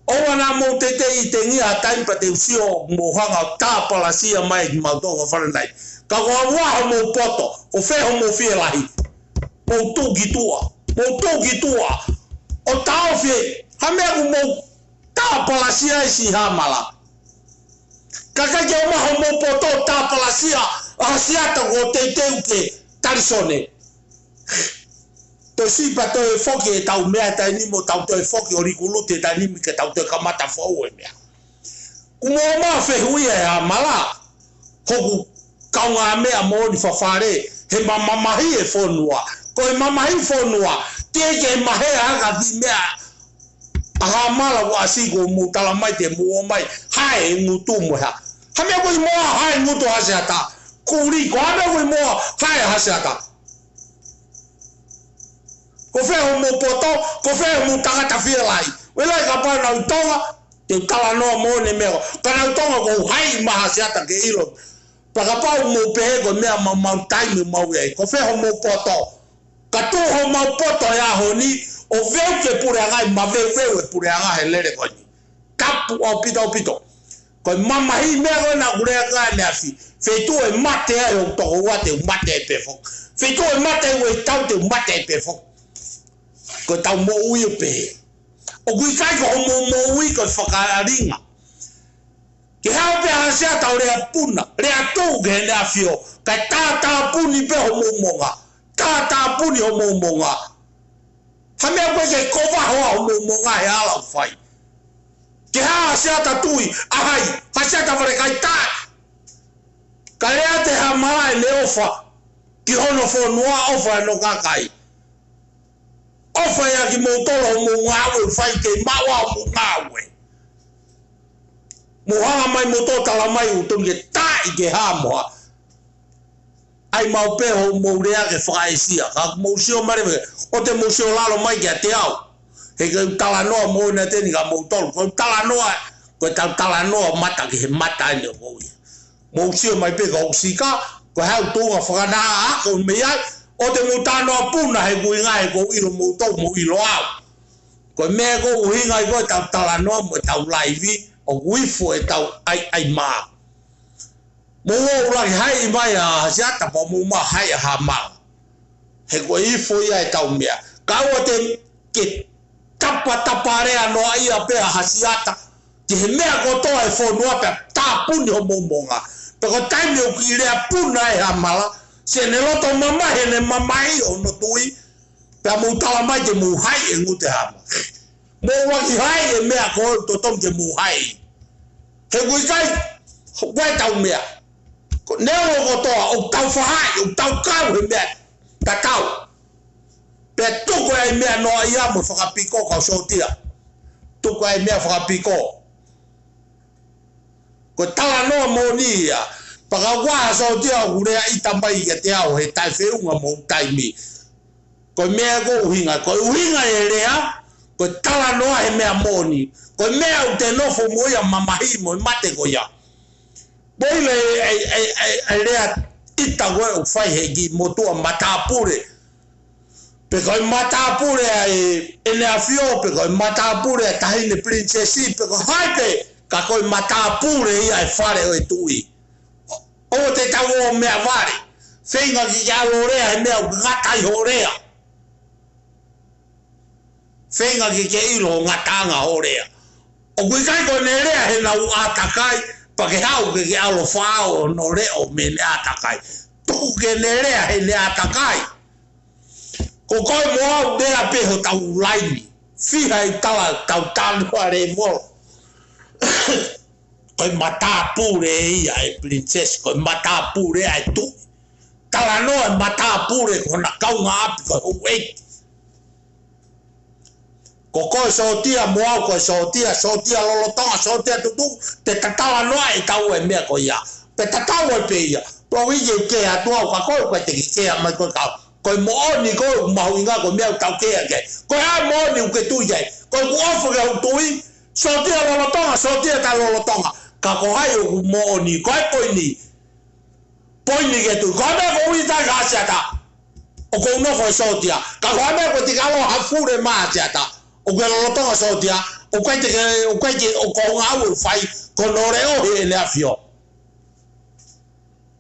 ʻOua naʻa mou teitei ʻitengia ha taimi pea te u sio ʻoku mou hanga ʻo tāpalasia mai kimautolu frontline. Ka ko e hā homou poto, ko fē homou fielahi. Mou tuʻu ki tuʻa, mou tuʻu ki tuʻa. ʻO taʻofi, ha meʻa ʻoku mou tāpalasia ai Siʻi Haʻamala. Ka ʻikai ke ʻomai homou poto tāpalasia ʻa Hasiata kuo teuteu ke talisone. Toe sipa toe foki ʻetau meʻa he taimi ni mo tau toe foki ʻo likuluti he taimi ni ke tau toe kamata fou e meʻa. Kuo mou ō mai ʻo fehuʻia ʻe Haʻamala, hoku kaungāmeʻa moʻoni fafale, he ma mamahi e fonua. Ko e mamahi fonua, teʻeki ke mahe ʻa e kiʻi meʻa ʻa Haʻamala ʻoku ʻasi kuo mou tala mai te mou ō mai, hae e ngutu mo e hā. Ha meʻa ko e moa hae ngutu Hasiata, kuli, ko ha meʻa ko e moa hae Hasiata. Ko fē homou poto, ko fē homou tangata fielahi. Uela i kapau naʻa u ʻi Tonga, te u talanoa mo ne meʻa. Ka naʻa u ʻi Tonga ko u hae mai Hasiata ke ʻilo. Pea kapau mou pehē ko e meʻa mau mau taimi mau ʻi ai. Ko fē homou poto. Ka tuʻu homau poto he ʻaho ni, ʻo veuki e puleʻanga ʻi maveuveu e puleʻanga he lele ko eni. Tapu ʻaupito ʻaupito. Ko e mamahi meʻa ko ē naʻa ku lea ki ai ʻaneafi. Feituʻu ʻe mate ai hoku tokoua te u mate ai pē foki. Feituʻu ʻe mate ai hoku tau te u mate ai pē foki. Ko ʻetau moʻui ʻo pehē. ʻOku ʻikai ko hoʻomou moʻui ko e fakaʻalinga. Ke hao pē Hasiata ʻo lea puna, lea tuʻu ki heʻene ʻafio. Kae tātāpuni pē hoʻomou moʻunga. Tātāpuni hoʻomou moʻunga. Ha meʻa ko ē ke kova hoa hoʻomou moʻunga he ala ʻoku fai. Ke hā Hasiata Tui, ʻa hai, Hasiata Falekai, taʻe. Ka lea atu ʻe Hamala ʻene ʻofa ki hono fonua, ʻofa ʻa hono kakai. ʻOfa ia kimoutolu hoʻomou ngāue ʻoku fai, kei maʻu ʻa hoʻomou ngāue. Mou hanga mai moutolu ʻo talamai ʻoku tonu ke taʻe ke hā mo ha. ʻAi maʻu pē hoʻomou lea ke fakaʻesia. Ka mou sio mai leva, ʻoua te mou sio lalo mai kiate au. He ko ʻeku talanoa moʻoni ʻeni kia moutolu. Ko ʻeku talanoa, ko ʻetau talanoa mata ki he mata ʻeni ʻoku ou ʻi ai. Mou sio mai pē ko ʻeku sika, ko e hā ʻeku tuʻunga fakanaʻa, ko e meʻa ia, ʻoua te mou talanoa puna he ʻoku ʻuhinga he ʻoku ou ʻilo moutolu, mou ʻilo au. Ko e meʻa ʻoku ʻuhinga ai ko ʻetau talanoa mo ʻetau laivi, ʻoku ifo ʻetau ʻaiʻai mā. Mou ō ʻuluaki haʻi mai ʻa Hasiata pea mou maʻu haʻi ʻa Hamala. He ko e ifo ia ʻetau meʻa. Ka ʻoua te ke tapatapa lea noa ia pē ʻa Hasiata ki he meʻa kotoa ʻo e fonua pea tāpuni hoʻomou moʻunga. Pea ko e taimi ʻoku kiʻi lea puna ai ʻa Hamala, siʻene loto mamahi ʻene mamahi ʻo hono tui, pea mou talamai te mou haʻi e ngutu ʻa Hamala. Mou ʻuluaki haʻi e meʻa ko ē ʻoku totonu ke mou haʻi. He ʻoku ʻikai, ʻoku ʻikai tau meʻa. Ko e neongo kotoa, ʻoku tau faʻa haʻi, ʻoku tau kau he meʻa tatau. Pea tuku ai meʻa noa ia mo fakapiko kau sōtia. Tuku ai meʻa fakapiko. Ko e talanoa moʻoni ia. Pea kapau ʻoku ʻi ai ha sōtia ʻoku lea ʻita mai kiate au he taʻefeʻunga mo e taimi. Ko e meʻa ʻoku ʻuhinga, ko e ʻuhinga e lea, ko e talanoa he meʻa moʻoni. Ko e meʻa ʻoku te nofo mo ia mamahi mo e mate ko ia. Mou ʻilo e, e, e, e, e lea ʻita ko ē ʻoku fai he kiʻi motuʻa matāpule. Pe ko e matāpule ʻa e, ʻEne ʻAfio, pe ko e matāpule ʻa e Taʻahine Pilinisesi, pe ko hai pē, ka ko e matāpule ia ʻa e fale ʻo e tuʻi. ʻOua te tau ō meʻa vale. Feinga ke ke ʻalu ʻo lea he meʻa ʻoku ngata ai hoʻo lea. Feinga ke ke ʻilo ʻa e ngataʻanga hoʻo lea. ʻOku ʻikai ko ʻene lea heʻenau ʻātakai, pea ke haʻu ke ke ʻalu ʻo faʻao hono leʻo mei heʻene ʻātakai. Tuku ke ne lea heʻene ʻātakai. Ko koe mo au lea pē hotau laini. Fiha ʻi tala tau tanu a levolo. Ko e matāpule ia ʻa e Pilinisesi, ko e matāpule ʻa e tuʻi. Talanoa e matāpule ko hona kaungāʻapi ko e houʻeiki. Ko koe sōtia mo au ko e sōtia, sōtia lolotonga, sōtia tutuku, te ta talanoa ʻe taua e meʻa ko ia. Pea tatau ai pē ia. Pea ʻoku ʻikai ke ʻatu au ka koe, ʻoku ʻikai te ke kea mai koe ka ko e moʻoni ko ē ʻoku mahuʻinga ko e meʻa ʻoku tau kea ki ai. Ko e hā e moʻoni ʻoku ke tui ki ai? Ko ʻeku ʻofa ki hoku tuʻi, sōtia lolotonga, sōtia taʻelolotonga. Ka ko hai ʻoku moʻoni, ko e poini. Poini ke tui. Ko e meʻa ʻoku ou ʻita ai kia Hasiata. ʻOku ou nofo he sōtia. Ka ko e meʻa ʻoku te kalo ha fule mā Hasiata. ʻOku ke lolotonga sōtia. ʻOku ʻikai te ke, ʻoku ʻikai ke, ʻoku ou ngāue ʻoku fai. Ko hono leʻo ʻEne ʻAfio.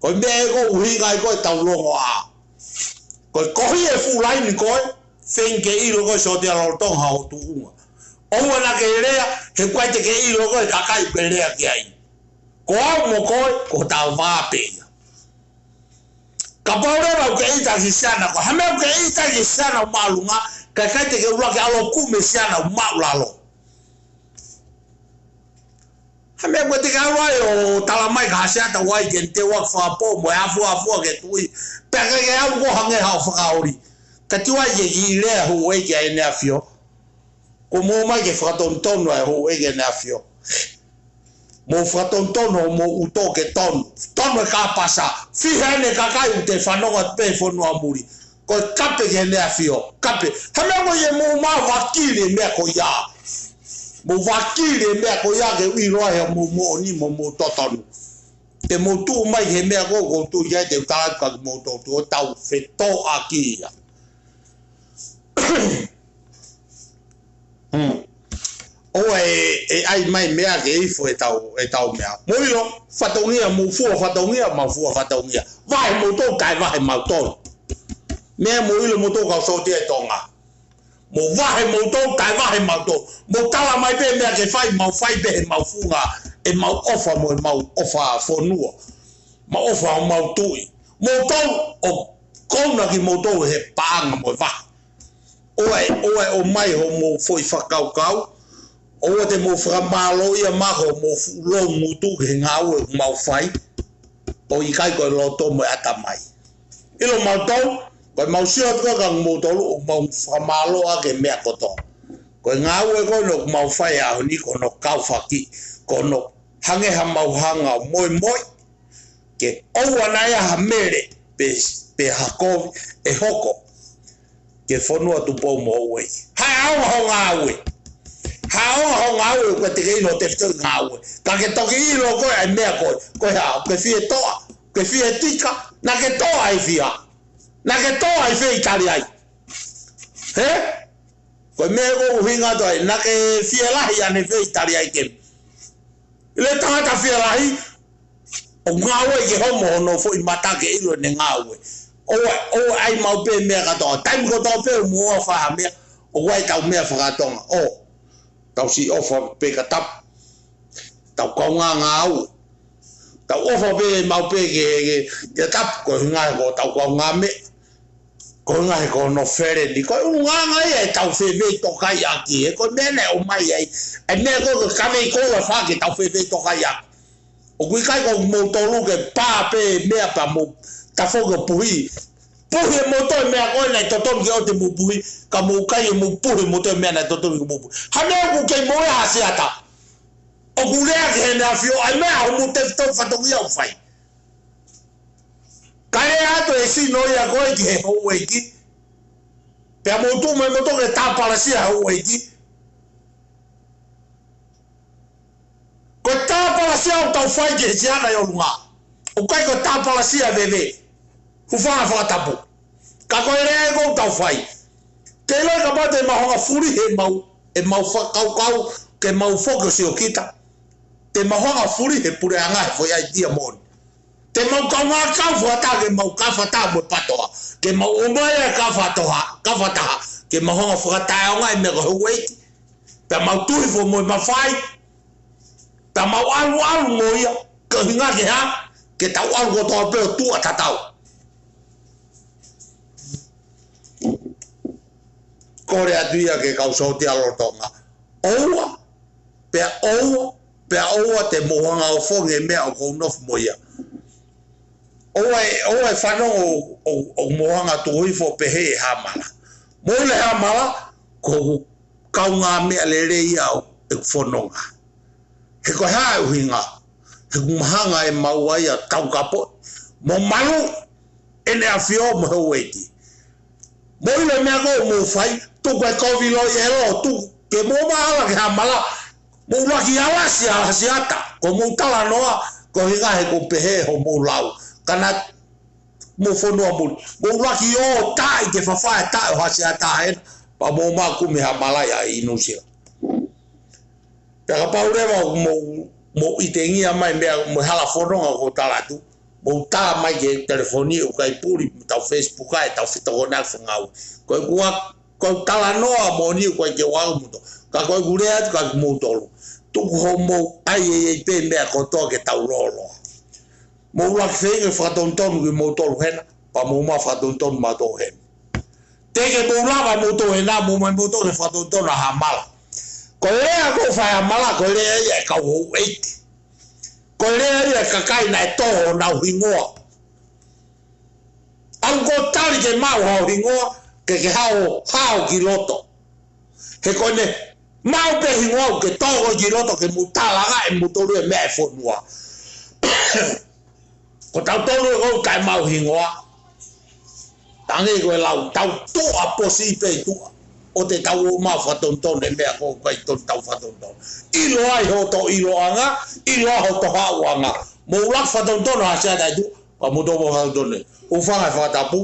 Ko e meʻa ʻoku ʻuhinga ai ko ē ʻetau longoaʻa. Ko e kohi e fuʻu laini ko ē, feinga ke ʻilo ko ē sōtia lolotonga hoʻo tuʻunga. ʻOua naʻa ke lea, he ʻoku ʻikai te ke ʻilo ko ē kakai ʻoku ke lea ki ai. Ko au mo koe, ko hotau vā pē ia. Kapau leva ʻoku ke ʻita ki he siana, ko e hā e meʻa ʻoku ke ʻita ki he siana ʻoku māʻolunga, ka ʻikai te ke ʻuluaki ʻalu ʻo kumi e siana ʻoku māʻulalo. Hā e meʻa ʻoku te kau ai ʻo talamai kia Hasiata ʻoku ʻai ke ne teuaki fakapō mo e afuafua ki he tuʻi. Pea ʻikai ke ʻalu koe ʻo hangē haʻo fakaoli. Ka tuai ke kiʻi lea houʻeiki ʻa ʻEne ʻAfio. Ko mou ō mai ke fakatonutonu ʻa e houʻeiki ʻa ʻEne ʻAfio. Mou fakatonutonu hoʻomou ʻuto ke tonu. Tonu e kāpasa. Fiha ʻene kakai ʻoku te fanongo atu pē he fonua muli. Ko e kape ki heʻene ʻafio, kape. Hā e meʻa ko ia mou maʻu vakili e meʻa ko ia. Mou vakili e meʻa ko ia ke ʻilo ai hoʻomou moʻoni mo hoʻomou totonu. Te mou tuʻu mai he meʻa ko ē ʻoku ou tui ai te u tala atu kia moutolu ʻoku tau fetōʻaki ia. Hmm. ʻOua ʻe, ʻe ʻai mai meʻa ke ifo ʻetau, ʻetau meʻa. Mou ʻilo, fatongia, mou fua fatongia, mau fua fatongia. Vahe moutolu, kae vahe mautolu. Meʻa mou ʻilo moutolu kau sōtia ʻi Tonga. Mou vahe moutolu, kae vahe mautolu. Mou tala mai pē meʻa ke fai, mau fai pē he mau funga. ʻE mau ʻofa mo, ʻe mau ʻofa fonua. Mau ʻofa ʻo mau tuʻi. Moutolu, ʻoku ou kau ʻaki moutolu he paʻanga mo e vahe. ʻOua ʻe, ʻoua ʻe ʻomai hoʻomou foʻi fakakaukau, ʻoua te mou fakamālōʻia mai hoʻomou fuʻu loungutu ki he ngāue ʻoku mau fai, ʻo ʻikai ko e loto mo e ʻatamai. ʻIlo mautolu, ko e mau sio atu ka moutolu, ʻoku mau fakamālō ʻaki e meʻa kotoa. Ko e ngāue ko eni ʻoku mau fai he ʻaho ni ko hono kaufaki, ko hono hangē ha mau hanga ʻo moimoi, ke ʻoua naʻa ʻi ai ha mele pe, pe ha kovi ʻe hoko ki he fonua Tupou mo Houʻeiki. Haʻu ʻo ngāue. Haʻu ʻo ngāue, ʻoku ʻikai te ke ʻilo tefitoʻi ngāue. Ka ke toki ʻilo koe ʻa e meʻa ko ē, ko e hā, ke fie toʻa, ke fie tika, naʻa ke toʻa ʻi fē? Naʻa ke toʻa ʻi fē ʻi Taliai? Hē? Ko e meʻa ko ē ʻuhinga atu ai, naʻa ke fie lahi ʻanefē ʻi Taliai ke. ʻIlo e tangata fie lahi, ʻoku ngāue ke homo hono foʻi mata ke ʻilo ʻene ngāue. ʻOua, ʻoua ʻai mau pē meʻa kātoa. Taimi kotoa pē ʻoku mou ʻofa ha meʻa, ʻoua ʻe tau meʻa fakatonga. ʻO, tau siʻi ʻofa pē ka tapu. Tau kaungā ngāue. Tau ʻofa pē mau pē ke, ke, ke tapu ko e ʻuhinga he ko e tau kaungā meʻa. Ko e ʻuhinga he ko hono feleni. Ko e ʻulungaanga ia ʻetau fefeitokaʻiʻaki. He ko e meʻa naʻe ʻomai ai. ʻA e meʻa ko ē ko e kavei ko ē ʻa e fā ke tau fefeitokaʻiʻaki. ʻOku ʻikai ko moutolu ke pā pē meʻa pea mou tafoki ʻo puhi. Puhi e moutolu e meʻa ko ē naʻe totonu ke ʻoua te mou puhi. Ka mou kai e mou puhi e moutolu e meʻa naʻe totonu ke mou puhi. Ha meʻa ʻoku kei mou ʻi ai ha siata. ʻOku lea ki heʻene ʻafio, ʻa e meʻa hoʻomou tefitoʻi fatongia ʻoku fai. Ka lea atu e sino ia ko ē ki he houʻeiki. Pea mou tuʻu mai moutolu ke tāpalasia houʻeiki. Ko e tāpalasia ʻoku tau fai ki he siana ʻi ʻolunga. ʻOku ʻikai ko e tāpalasia veve. Hūfanga he fakatapu. Ka ko e lea ē ʻoku tau fai. Ke ʻilo kapau te mau hanga fulihi ʻemau, ʻemau fakakaukau, ke mau foki ʻo sio kita. Te mau hanga fulihi e puleʻanga he foʻi ʻaitia moʻoni. Te mau kaungā kau fakataha ke mau kafataha mo e PTOA. Ke mau ʻomai e kafataha, kafataha. Ke mau hanga fakataʻeʻaongaʻi e meʻa ko e houʻeiki. Pea mau tuhi fo mo e mafai. Pea mau ʻalu ʻalu mo ia. Ko e ʻuhinga ke hā, ke tau ʻalu kotoa pē ʻo tuʻa tatau. Kole atu ia ki he kau sōtia lolotonga. ʻOua, pea ʻoua, pea ʻoua te mou hanga ʻo foki he meʻa ʻoku ou nofo mo ia. ʻOua ʻe, ʻoua ʻe fanongo ʻo, ʻo, ʻo mou hanga tuku hifo pehē ʻe Hamala. Mou ʻilo ʻe Hamala, ko hoku kaungāmeʻa lelei ia ʻo ʻeku fononga. He ko e hā e ʻuhinga, he ʻoku mahanga ʻe maua ia taukapo, mo malu, ʻene ʻafio mo houʻeiki. Mou ʻilo e meʻa ko ē ʻoku mou fai, tuku e kovi loi ʻelo, tuku, ke mou maʻala ki Hamala, mou laki alasi, alasi ata, ko mou talanoa, ko e ʻuhinga he ʻoku pehē hoʻomou lau. Ka naʻa mou fonua muli. Mou laki ō taʻi ke fafae taʻi ʻo ha siata hena, pea mou mā kumi Hamala ia ʻi Nuʻusila. Pea kapau leva ʻoku mou, mou ʻitengia mai meʻa mo e hala fononga ʻoku ou tala atu, mou tā mai ki he telefoni ʻoku ʻikai puli, mo tau Facebook ai, tau fetokoniʻaki fangau. Ko e kua, ko e talanoa moʻoni ʻoku ʻikai ke u ʻalu mo moutolu. Ka ko ʻeku lea atu kia moutolu. Tuku hoʻomou ʻai ʻe, ʻe pē meʻa kotoa ke tau lōloa. Mou laki feinga fakatonutonu kimoutolu hena, pea mou mā fakatonutonu mautolu hena. Teʻeki ke mou lava moutolu hena, mou mai moutolu he fakatonutonu ʻa Hamala. Ko e lea ʻoku fai ʻe Hamala, ko e lea ia ʻa e kau houʻeiki. Ko e lea ia ʻa e kakai naʻe tō honau hingoa. ʻAlu ʻo tali ke maʻu hao hingoa, ke ke hao, hao ki loto. He ko ʻene maʻu pē hingoa ʻoku ke tō koe ki loto ke mou tālanga ʻe moutolu e meʻa ʻa e fonua. Ko tautolu ē ʻoku ʻikai maʻu hingoa. Tangi ko e lau, tau tuʻa posi pē tuʻa. ʻO te tau ō mā fakatonutonu e meʻa ʻoku ʻikai tonu tau fakatonutonu. ʻIlo ai hoto ʻiloʻanga, ʻilo ai hoto haʻuʻanga. Mou laki fakatonutonu ha siata ʻi tuʻa. Pea mou tō mo fakatonutonu. Hūfanga he fakatapu.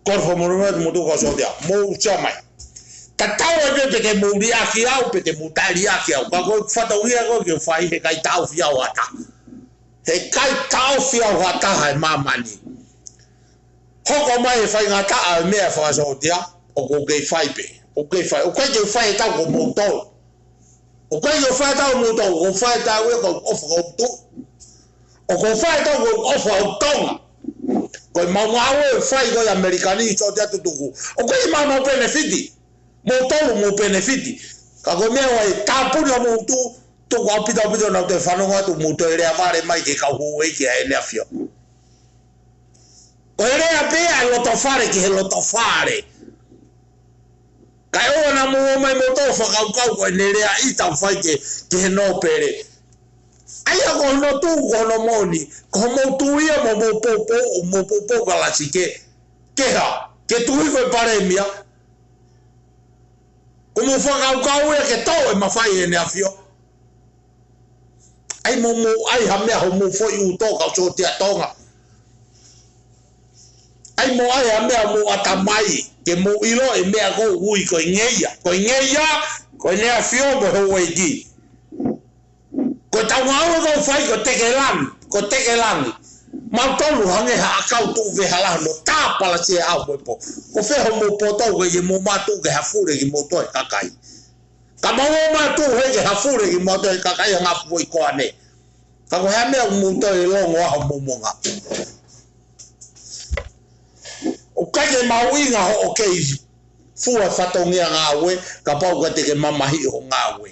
Kole fakamolemole mo tuku sōtia. Mou sia mai. Tatau ai pē pe te mou liʻaki au, pe te mou taʻeliʻaki au. Ka ko e fatongia ko ē ke fai he ʻikai taʻofi au ha taha. He ʻikai taʻofi au ha taha he māmani. Hoko mai e faingataʻa e meʻa fakasōtia, ʻoku ou kei fai pē. ʻOku ou kei fai. ʻOku ʻikai ke fai ʻe taha ko moutolu. ʻOku ʻikai ke fai ʻe taha ko moutolu, ʻoku ou fai ʻe taha ko e ʻofa ko ʻeku tuʻi. ʻOku ou fai ʻe taha ko e ʻofa ʻo Tonga. Ko e mau ngāue ʻe fai ko ē ʻi ʻAmelika ni sōtia tutuku. ʻOku ʻikai ke maʻu ha mau penefiti. Moutolu mou penefiti. Ka ko e meʻa ʻoku ʻai tāpuni ʻa moutolu, tuku ʻaupito ʻaupito naʻa mou toe fanongo atu, mou toe lea vale mai ki he kau houʻeiki ʻa ʻEne ʻAfio. Ko e lea pē ʻa e loto fale ki he loto fale. Kae ʻoua naʻa mou ō mai moutolu ʻo fakakaukau ko ʻene lea ʻi he taʻu fai ki, ki he nōpele. ʻA ia ko hono tuʻu, ko hono moʻoni, ko hoʻomou tui ia mo hoʻomou poupou, mo poupou ka lasi ke, ke hā, ke tui ko e palēmia. Ko hoʻomou fakakaukau ia ke toʻo e mafai ʻEne ʻAfio. ʻAi mo mou, ʻai ha meʻa hoʻomou foʻi ʻuto kau sōtia Tonga. ʻAi mo ʻai ha meʻa hoʻomou ʻatamai, ke mou ʻilo e meʻa ʻoku ui ko e ngeia. Ko e ngeia, ko ʻEne ʻAfio mo e houʻeiki. Ko ʻetau ngāue ʻoku fai ko e teke langi, ko e teke langi. Mautolu hangē ha ʻakau tuʻu vehala no tāpalasia ʻa e ʻaho mo e pō. Ko fē hoʻomou poto ko e mou mātuʻu ke hafule kimoutolu ʻe he kakai. Ka mou ō mai ʻo tuʻu hē ke hafule kimoutolu ʻe he kakai ʻa e ngaahi foʻi koane. Ka ko e hā e meʻa ʻoku mou toe longo ai hoʻomou monga. ʻOku ʻikai ke mahuʻinga hoʻo kei fua fatongia ngāue, kapau ʻoku ʻikai te ke mamahiʻi hoʻo ngāue.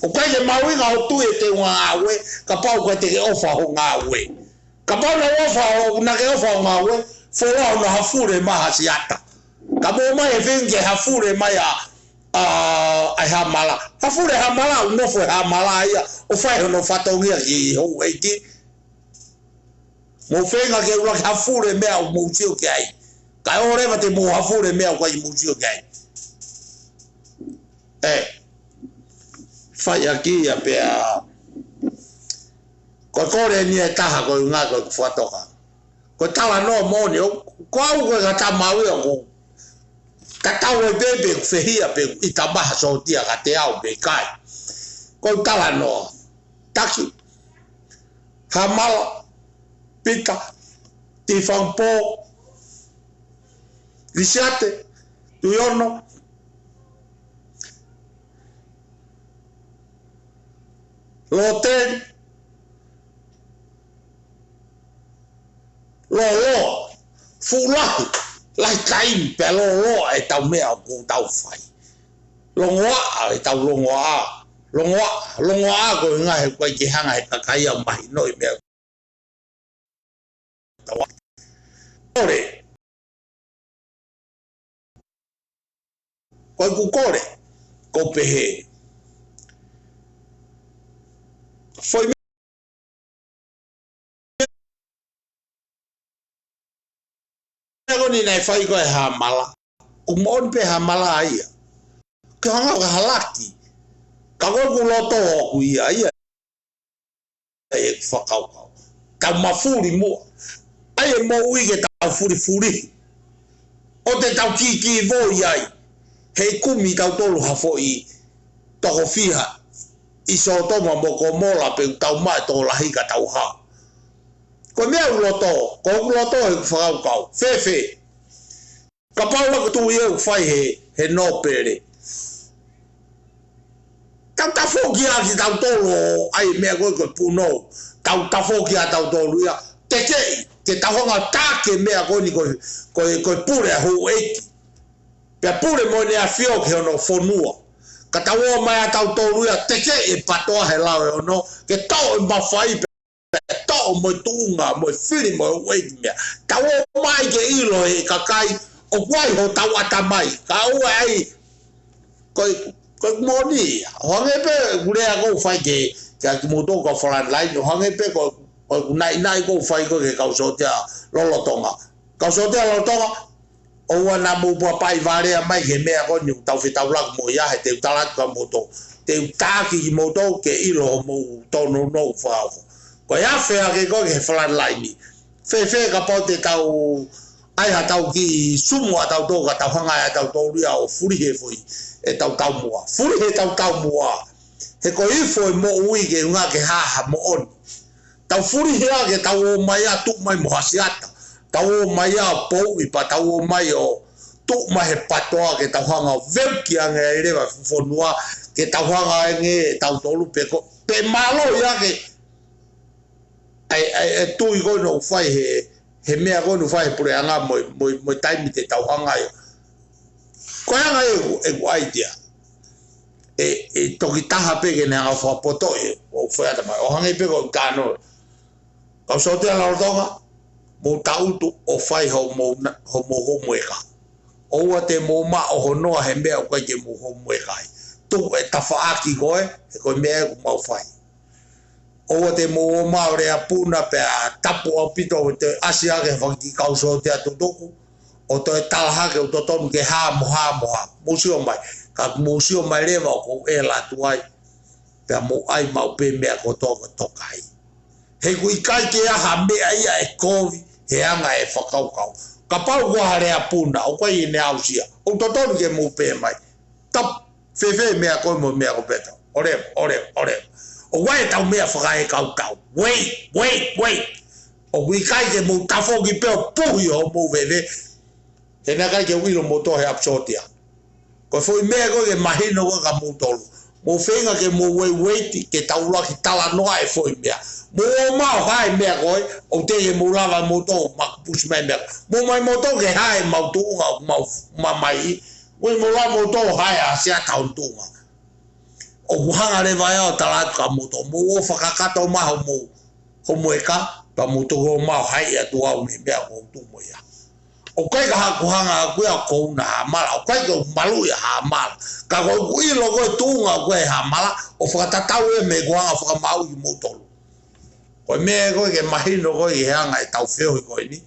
ʻOku ʻikai ke mahuʻinga hoʻo tui e teunga ngāue, kapau ʻoku ʻikai te ke ʻofa hoʻo ngāue. Kapau naʻa ʻofa hoʻo, naʻa ke ʻofa hoʻo ngāue, fuoloa hono hafule mai ha siata. Ka mou ō mai he feinga ke hafule mai ʻa, ʻa, ʻa e Hamala. Hafule Hamala, ʻoku nofo e Hamala ia, ʻo fai hono fatongia ki he houʻeiki. Mou feinga ke ʻuluaki hafule meʻa ʻoku mou sio ki ai. Kae ʻoua leva te mou hafule meʻa ʻoku ʻikai mou sio ki ai. ʻE, fai ʻaki ia pea. Ko e kole ni ʻe taha ko e ngā ko e fakatoka. Ko e talanoa moʻoni, ʻo, ko au ko e katamau ia ʻoku tatau ai pē pe ʻoku fehia pe ʻoku ʻita mai ha sōtia kiate au pe ʻikai. Ko e talanoa. Taki. Hamala. Pita. Tifangpo. Lisiate. Tuiono. Loteni. Lōloa. Fuʻu lahi. Lahi taimi pea lōloa ʻetau meʻa ʻoku tau fai. Longoaʻa ʻetau longoaʻa. Longoaʻa, longoaʻa ko e ngaahi ʻoku ʻikai ke hanga he kakai ʻo mahinoʻi meʻa. Tau kole. Ko ʻeku kole, ʻoku ou pehē. Foʻi meʻa ko eni naʻe fai ko e Hamala. ʻOku moʻoni pē Hamala ia. Ke hanga ʻo ka halaki. Ka ko ʻeku loto ʻoku ia, ia ʻeku fakakaukau. Tau mafuli muʻa. ʻAi e moʻui ke tau fulifuli. ʻOua te tau kīkīvoi ai. He ʻikai kumi tautolu ha foʻi toko fiha ʻi Sōtoma mo Komola pe ʻoku tau maʻu e tokolahi ka tau hao. Ko e meʻa ʻoku loto, ko ʻeku loto ʻeku fakakaukau. Fēfē. Kapau ʻoku tui ʻoku fai he, he nōpele. Tau tafoki ʻa kitautolu ʻo ʻai meʻa ko e ko e punou. Tau tafoki ʻa tautolu ia. Tekeʻi, ke tau hanga taki e meʻa ko eni ko e, ko e, ko e pule ʻa houʻeiki. Pea pule mo ʻEne ʻAfio ki hono fonua. Ka tau ō mai ʻa tautolu ia, tekeʻi e patoa he lao ʻe ono, ke toʻo e mafai pea toʻo mo e tuʻunga, mo e fili, mo e ueiti meʻa. Tau ō mai ke ʻilo he kakai, ʻoku ʻi ai hotau ʻatamai, ka ʻoku ʻi ai, ko e, ko e moʻoni ia. ʻO hangē pē, ʻeku lea ʻoku ou fai ke, ke ʻaki moutolu kau frontline, ʻo hangē pē ko, ko ʻeku naʻinaʻi ʻoku ou fai ko e ke kau sōtia lolotonga. Kau sōtia lolotonga, ʻoua naʻa mou pua pai vale mai ki he meʻa ko eni ʻoku tau fetaulaki mo ia he te u tala atu kia moutolu. Te u taki kimoutolu ke ʻilo hoʻomou tōnounou fakaofo. Ko e afe ake ko e ki he frontline. Fēfē kapau te tau ʻai ha tau kiʻi sumu ʻa tautolu ka tau hanga ʻe tautolu ia ʻo fulihi e foʻi, ʻetau taumuʻa. Fulihi ʻetau taumuʻa. He ko e ifo e moʻui ke ʻuhinga ke hā ha moʻoni. Tau fulihi ʻa ke tau ō mai ʻa tuʻu mai mo ha siata. Tau ō mai ʻa pouʻi pea tau ō mai ʻo tuʻu mai he patoa ke tau hanga ʻo veuki ange ai leva e fonua, ke tau hanga ange ʻe tautolu pe ko, pe mālohi ake. ʻAi, ʻai, e tui ko eni ʻoku fai he, he meʻa ko eni ʻoku fai he puleʻanga mo, mo, mo e taimi te tau hanga ai. Ko e anga ʻeku, ʻeku ʻaitia. ʻE, ʻe toki taha pē ke ne hanga fakapotoʻi, ʻo fai ʻata mai. ʻO hangē pē ko e kano. Kau sōtia lolotonga, mou taʻutu ʻo fai hoʻomou na-, hoʻomou homework. ʻOua te mou maʻu honoa he meʻa ʻoku ʻikai ke mou homework ai. Tuku e tafaʻaki ko ē, he ko e meʻa ʻoku mau fai. ʻOua te mou ō mai ʻo lea puna pea tapu ʻaupito ʻo toe ʻasi hake faki kau sōtia tutuku, ʻo toe tala hake ʻoku totonu ke hā mo hā mo hā. Mou sio mai, ka mou sio mai leva ʻoku ou ʻela atu ai, pea mou ʻai maʻu pē meʻa kotoa ko e toka ai. He ʻoku ʻikai ke ʻi ai ha meʻa ia ʻe kovi, he anga e fakakaukau. Kapau ko ha lea puna, ʻoku ʻikai ke ne aʻusia. ʻOku totonu ke mou pehē mai. Tapu, fēfē meʻa ko ē mo e meʻa ko ē pea tau. ʻOleva, ʻoleva, ʻoleva. ʻOku ʻi ai ʻetau meʻa fakaekautau. Wait, wait, wait. ʻOku ʻikai ke mou tafoki pē ʻo puhi hoʻomou veve. He naʻe ʻikai ke u ʻilo moutolu he ʻapi sōtia. Ko e foʻi meʻa ko ē ke mahino ko ē kia moutolu. Mou feinga ke mou wait, wait, ke tau ʻuluaki talanoa e foʻi meʻa. Mou ō mai ʻo hae meʻa ko ē, ʻoku teʻeki ke mou lava moutolu, makupusi mai meʻa. Mou ō mai moutolu ke hae mau tuʻunga, mau mamai. Mou ō mai moutolu hae ʻa Siata hono tuʻunga. ʻOku hanga leva ia ʻo tala atu kia moutolu. Mou ō fakakakato mai hoʻomou homework, pea mou toki ō mai ʻo hae atu au mei he meʻa ʻoku ou tuʻu mo ia. ʻOku ʻikai ke u hanga ʻaʻaku ia ʻo kouna Hamala, ʻoku ʻikai ke u maluʻi ʻa Hamala. Ka ko ʻeku ʻilo ko e tuʻunga ko ē ʻa Hamala, ʻo fakatatau ia mei heʻeku hanga ʻo fakamaauʻi kimoutolu. Ko e meʻa ko ē ke mahino ko ē ʻi he anga ʻetau feohi ko eni.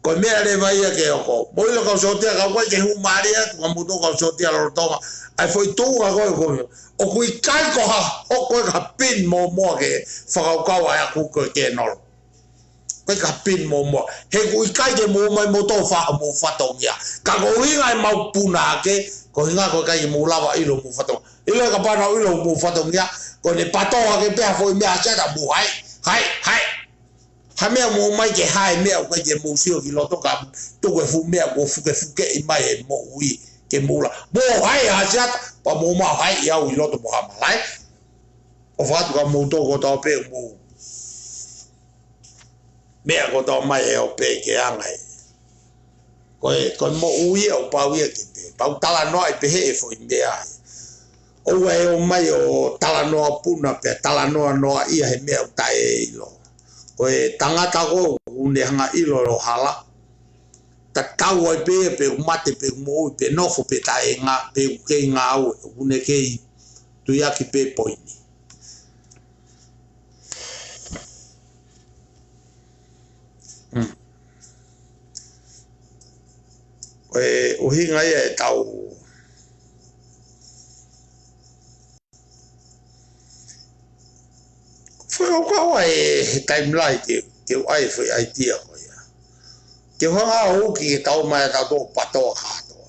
Ko e meʻa leva ia ke hoko. Mou ʻilo kau sōtia ka ʻoku ʻikai ke hū mālie atu kia moutolu kau sōtia lolotonga. ʻA e foʻi tuʻunga ko ē ko ē. ʻOku ʻikai ko ha, ʻoku ʻikai ko ha pin mōmoa ke fakakaukau ai ʻaʻaku ko e kēnolo. ʻIkai ko ha pin mōmoa. He ʻoku ʻikai ke mou ō mai moutolu ʻo fai hoʻomou fatongia. Ka ko e ʻuhinga ʻemau puna hake, ko e ʻuhinga ʻoku ʻikai ke mou lava ʻilo hoʻomou fatongia. ʻIlo e kapau naʻa mou ʻilo hoʻomou fatongia, ko ʻene pato hake pē ha foʻi meʻa ʻa Siata mou hae, hae, hae. Ha meʻa mou ō mai ke hae meʻa ʻoku ʻikai ke mou sio ki loto ka tuku e fuʻu meʻa kuo fukefukeʻi mai ʻe he moʻui ke mou lava. Mou hae ʻa Siata, pea mou ō mai ʻo hae au ʻi loto mo Hamala. ʻO fakatu kia moutolu kotoa pē mou meʻa kotoa mai ʻe ō pē ke anga ai. Ko e, ko e moʻui ia ʻoku pau ia ke pehē. Pau talanoaʻi pehē e foʻi meʻa ai. ʻOua ʻe ō mai ʻo talanoa puna pea talanoa noaʻia he meʻa ʻoku taʻeʻilo. Ko e tangata ko ē ʻoku ne hanga ʻilo ʻo hala. Tatau ai pē ia pe ʻoku mate pe ʻoku moʻui pe nofo pe taʻenga pe ʻoku kei ngāue ʻoku ne kei tuiaki pē poini. Mm. Ko e ʻuhinga ia ʻetau fakakaukau ai he taimi lahi ke, ke u ʻai e foʻi ʻaitia ko ia. Ke u hanga ʻo uki ke tau mai ʻa tautolu ʻo patoa kātoa.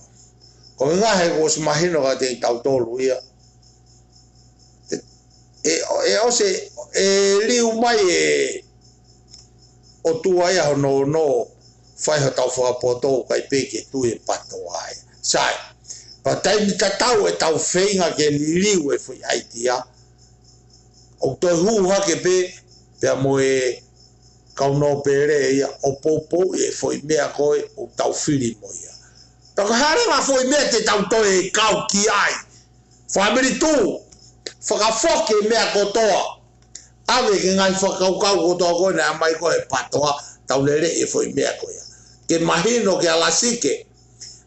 Ko e ʻuhinga he kuo ʻosi mahino kiate kitautolu ia. ʻE, ʻe ʻosi, ʻe liu mai e ʻOtua ia hono ono fai hotau fakapoto ʻikai pē ke tui e patoa ai. Sai, pea taimi tatau ʻetau feinga ke liliu e foʻi ʻaitia, ʻoku toe hū hake pē, pea mo e kau nōpele ia ʻo poupouʻi e foʻi meʻa ko ē ʻoku tau fili mo ia. Pea ko e hā leva foʻi meʻa te tau toe kau ki ai? Fāmili Tuʻu, fakafoki e meʻa kotoa. ʻAve ki he ngaahi fakakaukau kotoa ko ē naʻe ʻomai ko ē he patoa, tau lele e foʻi meʻa ko ia. Ke mahino kia Lasike.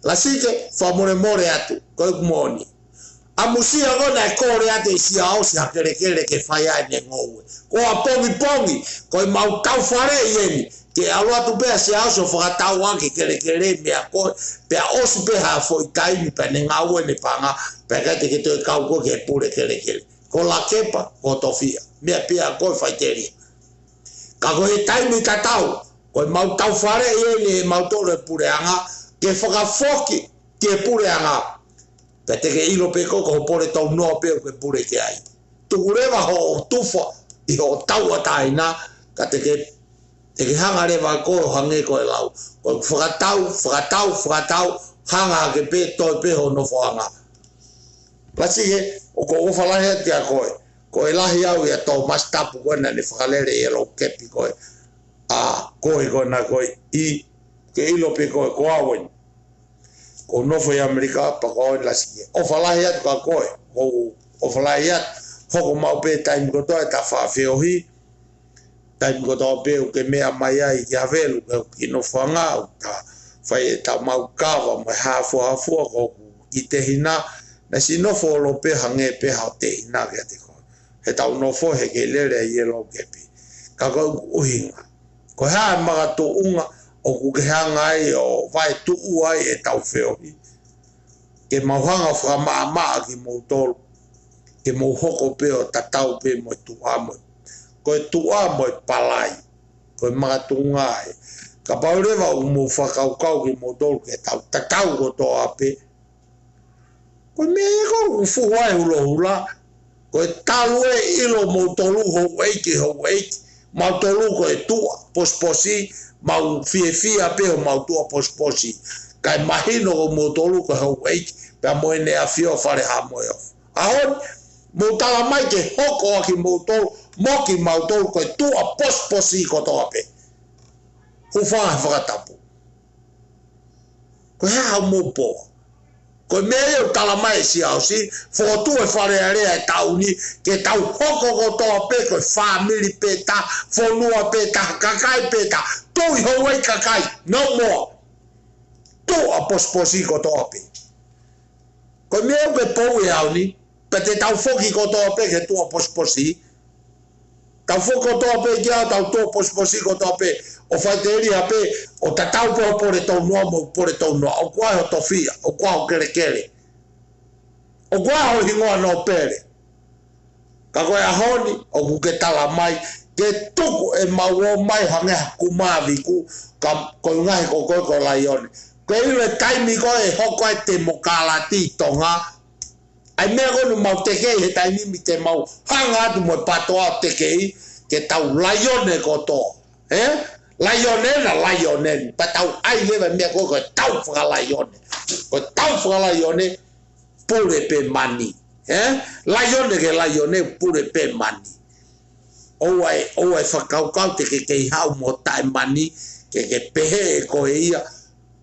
Lasike, fakamolemole atu, ko ʻeku moʻoni. ʻAmusia ko ē naʻe kole atu ʻe Siaosi ha kelekele ke fai ai ʻene ngoue. Ko ʻapongipongi, ko e mau tau fale ʻi heni. Ke ʻalu atu pē ʻa Siaosi ʻo fakatau ʻaki e kelekele meʻa ko ē, pea ʻosi pē ha foʻi taimi pea ne ngāue ʻene paʻanga, pea ʻikai te ke toe kau koe ki he pule kelekele. Ko Lakepa, ko Tofia, meʻa pē ia ko e faʻiteliha. Ka ko e taimi tatau, ko e mau tau fale ʻi heni ʻe mautolu e puleʻanga, ke fakafoki ki he puleʻanga. Pea te ke ʻilo pē ko e, ko hoʻo pole tau noa pē ʻoku ke pule ki ai. Tuku leva hoʻo tufa ʻi hoʻo tauʻatāina, ka te ke, te ke hanga leva ko ē ʻo hangē ko e lau. Ko e fakatau, fakatau, fakatau, hanga hake pē, toe pē hoʻo nofoʻanga. Lasike, ʻoku ou ʻofa lahi atu kia koe. Ko e lahi au ia Tōmasi Tapu ko ē naʻa ne fakalele e Yellow Cap ko ē. ʻA, ko e ko ē naʻa ko ē ʻi, ke ʻilo pē ko e ko au eni. Ko u nofo ʻi ʻAmelika, pea ko au ʻeni Lasike. ʻOfa lahi atu kia koe, ko u ʻofa lahi atu. Hoko maʻu pē taimi kotoa ʻeta faʻa feohi. Taimi kotoa pē ʻoku ke meʻa mai ai ki Havelu, ke u ki nofoʻanga, ʻo ta fai ʻeta maʻu kava mo e hāfuhāfua ko ʻeku kiʻi tehina, naʻe siʻi nofo ʻo lōpē hangē pē haʻo tehina kiate koe. He tau nofo he kei lele ʻa e yellow cap. Ka ko ʻeku ʻuhinga, ko e hā e makatuʻunga ʻoku ke hanga ai ʻo vaetuʻu ai ʻetau feohi. Ke mau hanga ʻo fakamaʻamaʻa kimoutolu, ke mou hoko pē ʻo tatau pē mo e tuʻa mo e, ko e tuʻa mo e palai, ko e makatuʻunga ē. Kapau leva ʻoku mou fakakaukau kimoutolu ke tau tatau kotoa pē, ko e meʻa ia ko ē ʻoku fuhu ai e hulohula. Ko e talu ē ʻilo moutolu houʻeiki, houʻeiki, mautolu ko e tuʻa posiposi, mau fiefia pē homau tuʻa posiposi. Kae mahino ko moutolu ko e houʻeiki, pea mo ʻEne ʻAfio Fale Haʻamoheofo. ʻAho ni, mou tala mai ke hoko ʻa kimoutolu, mo kimautolu ko e tuʻa posiposi kotoa pē. Hūfanga he fakatapu. Ko e hā haʻamou pō? Ko e meʻa ia ʻoku tala mai ʻe Siaosi, fokotuʻu e Fale Alea ʻo e taʻu ni, ke tau hoko kotoa pē ko e fāmili pē taha, fonua pē taha, kakai pē taha, tuʻi houʻeiki kakai, no more. Tuʻa posiposi kotoa pē. Ko e meʻa ʻoku ke pou he ʻaho ni, pea te tau foki kotoa pē ki he tuʻa posiposi. Tau foki kotoa pē ki ai, tau tuʻa posiposi kotoa pē, ʻo faʻiteliha pē, ʻo tatau pē ho pole tau noa mo e pole tau noa, ʻoku ʻi ai ho tofiʻa, ʻoku ʻi ai ho kelekele, ʻoku ʻi ai ho hingoa nōpele. Ka ko e ʻaho ni, ʻoku ke tala mai, ke tuku ʻemau ō mai hangē ha kumāviku, ka ko e ngaahi ko koe ko e laione. Ko e ʻilo e taimi ko ē ʻe hoko ai e temokalati ʻi Tonga, ʻa e meʻa ko eni ʻoku mau tekei he taimi ni te mau hanga atu mo e pātoa ʻo tekei, ke tau laione kotoa. Ē? Laione na, laione ni. Pea tau ʻai leva e meʻa ko ē ko e tau fakalaione. Ko e tau fakalaione, pule pē mani. Ē? Laione ke laione, pule pē mani. ʻOua ʻe, ʻoua ʻe fakakaukau te ke kei haʻu mo taʻemani, ke ke pehē ʻe koe ia,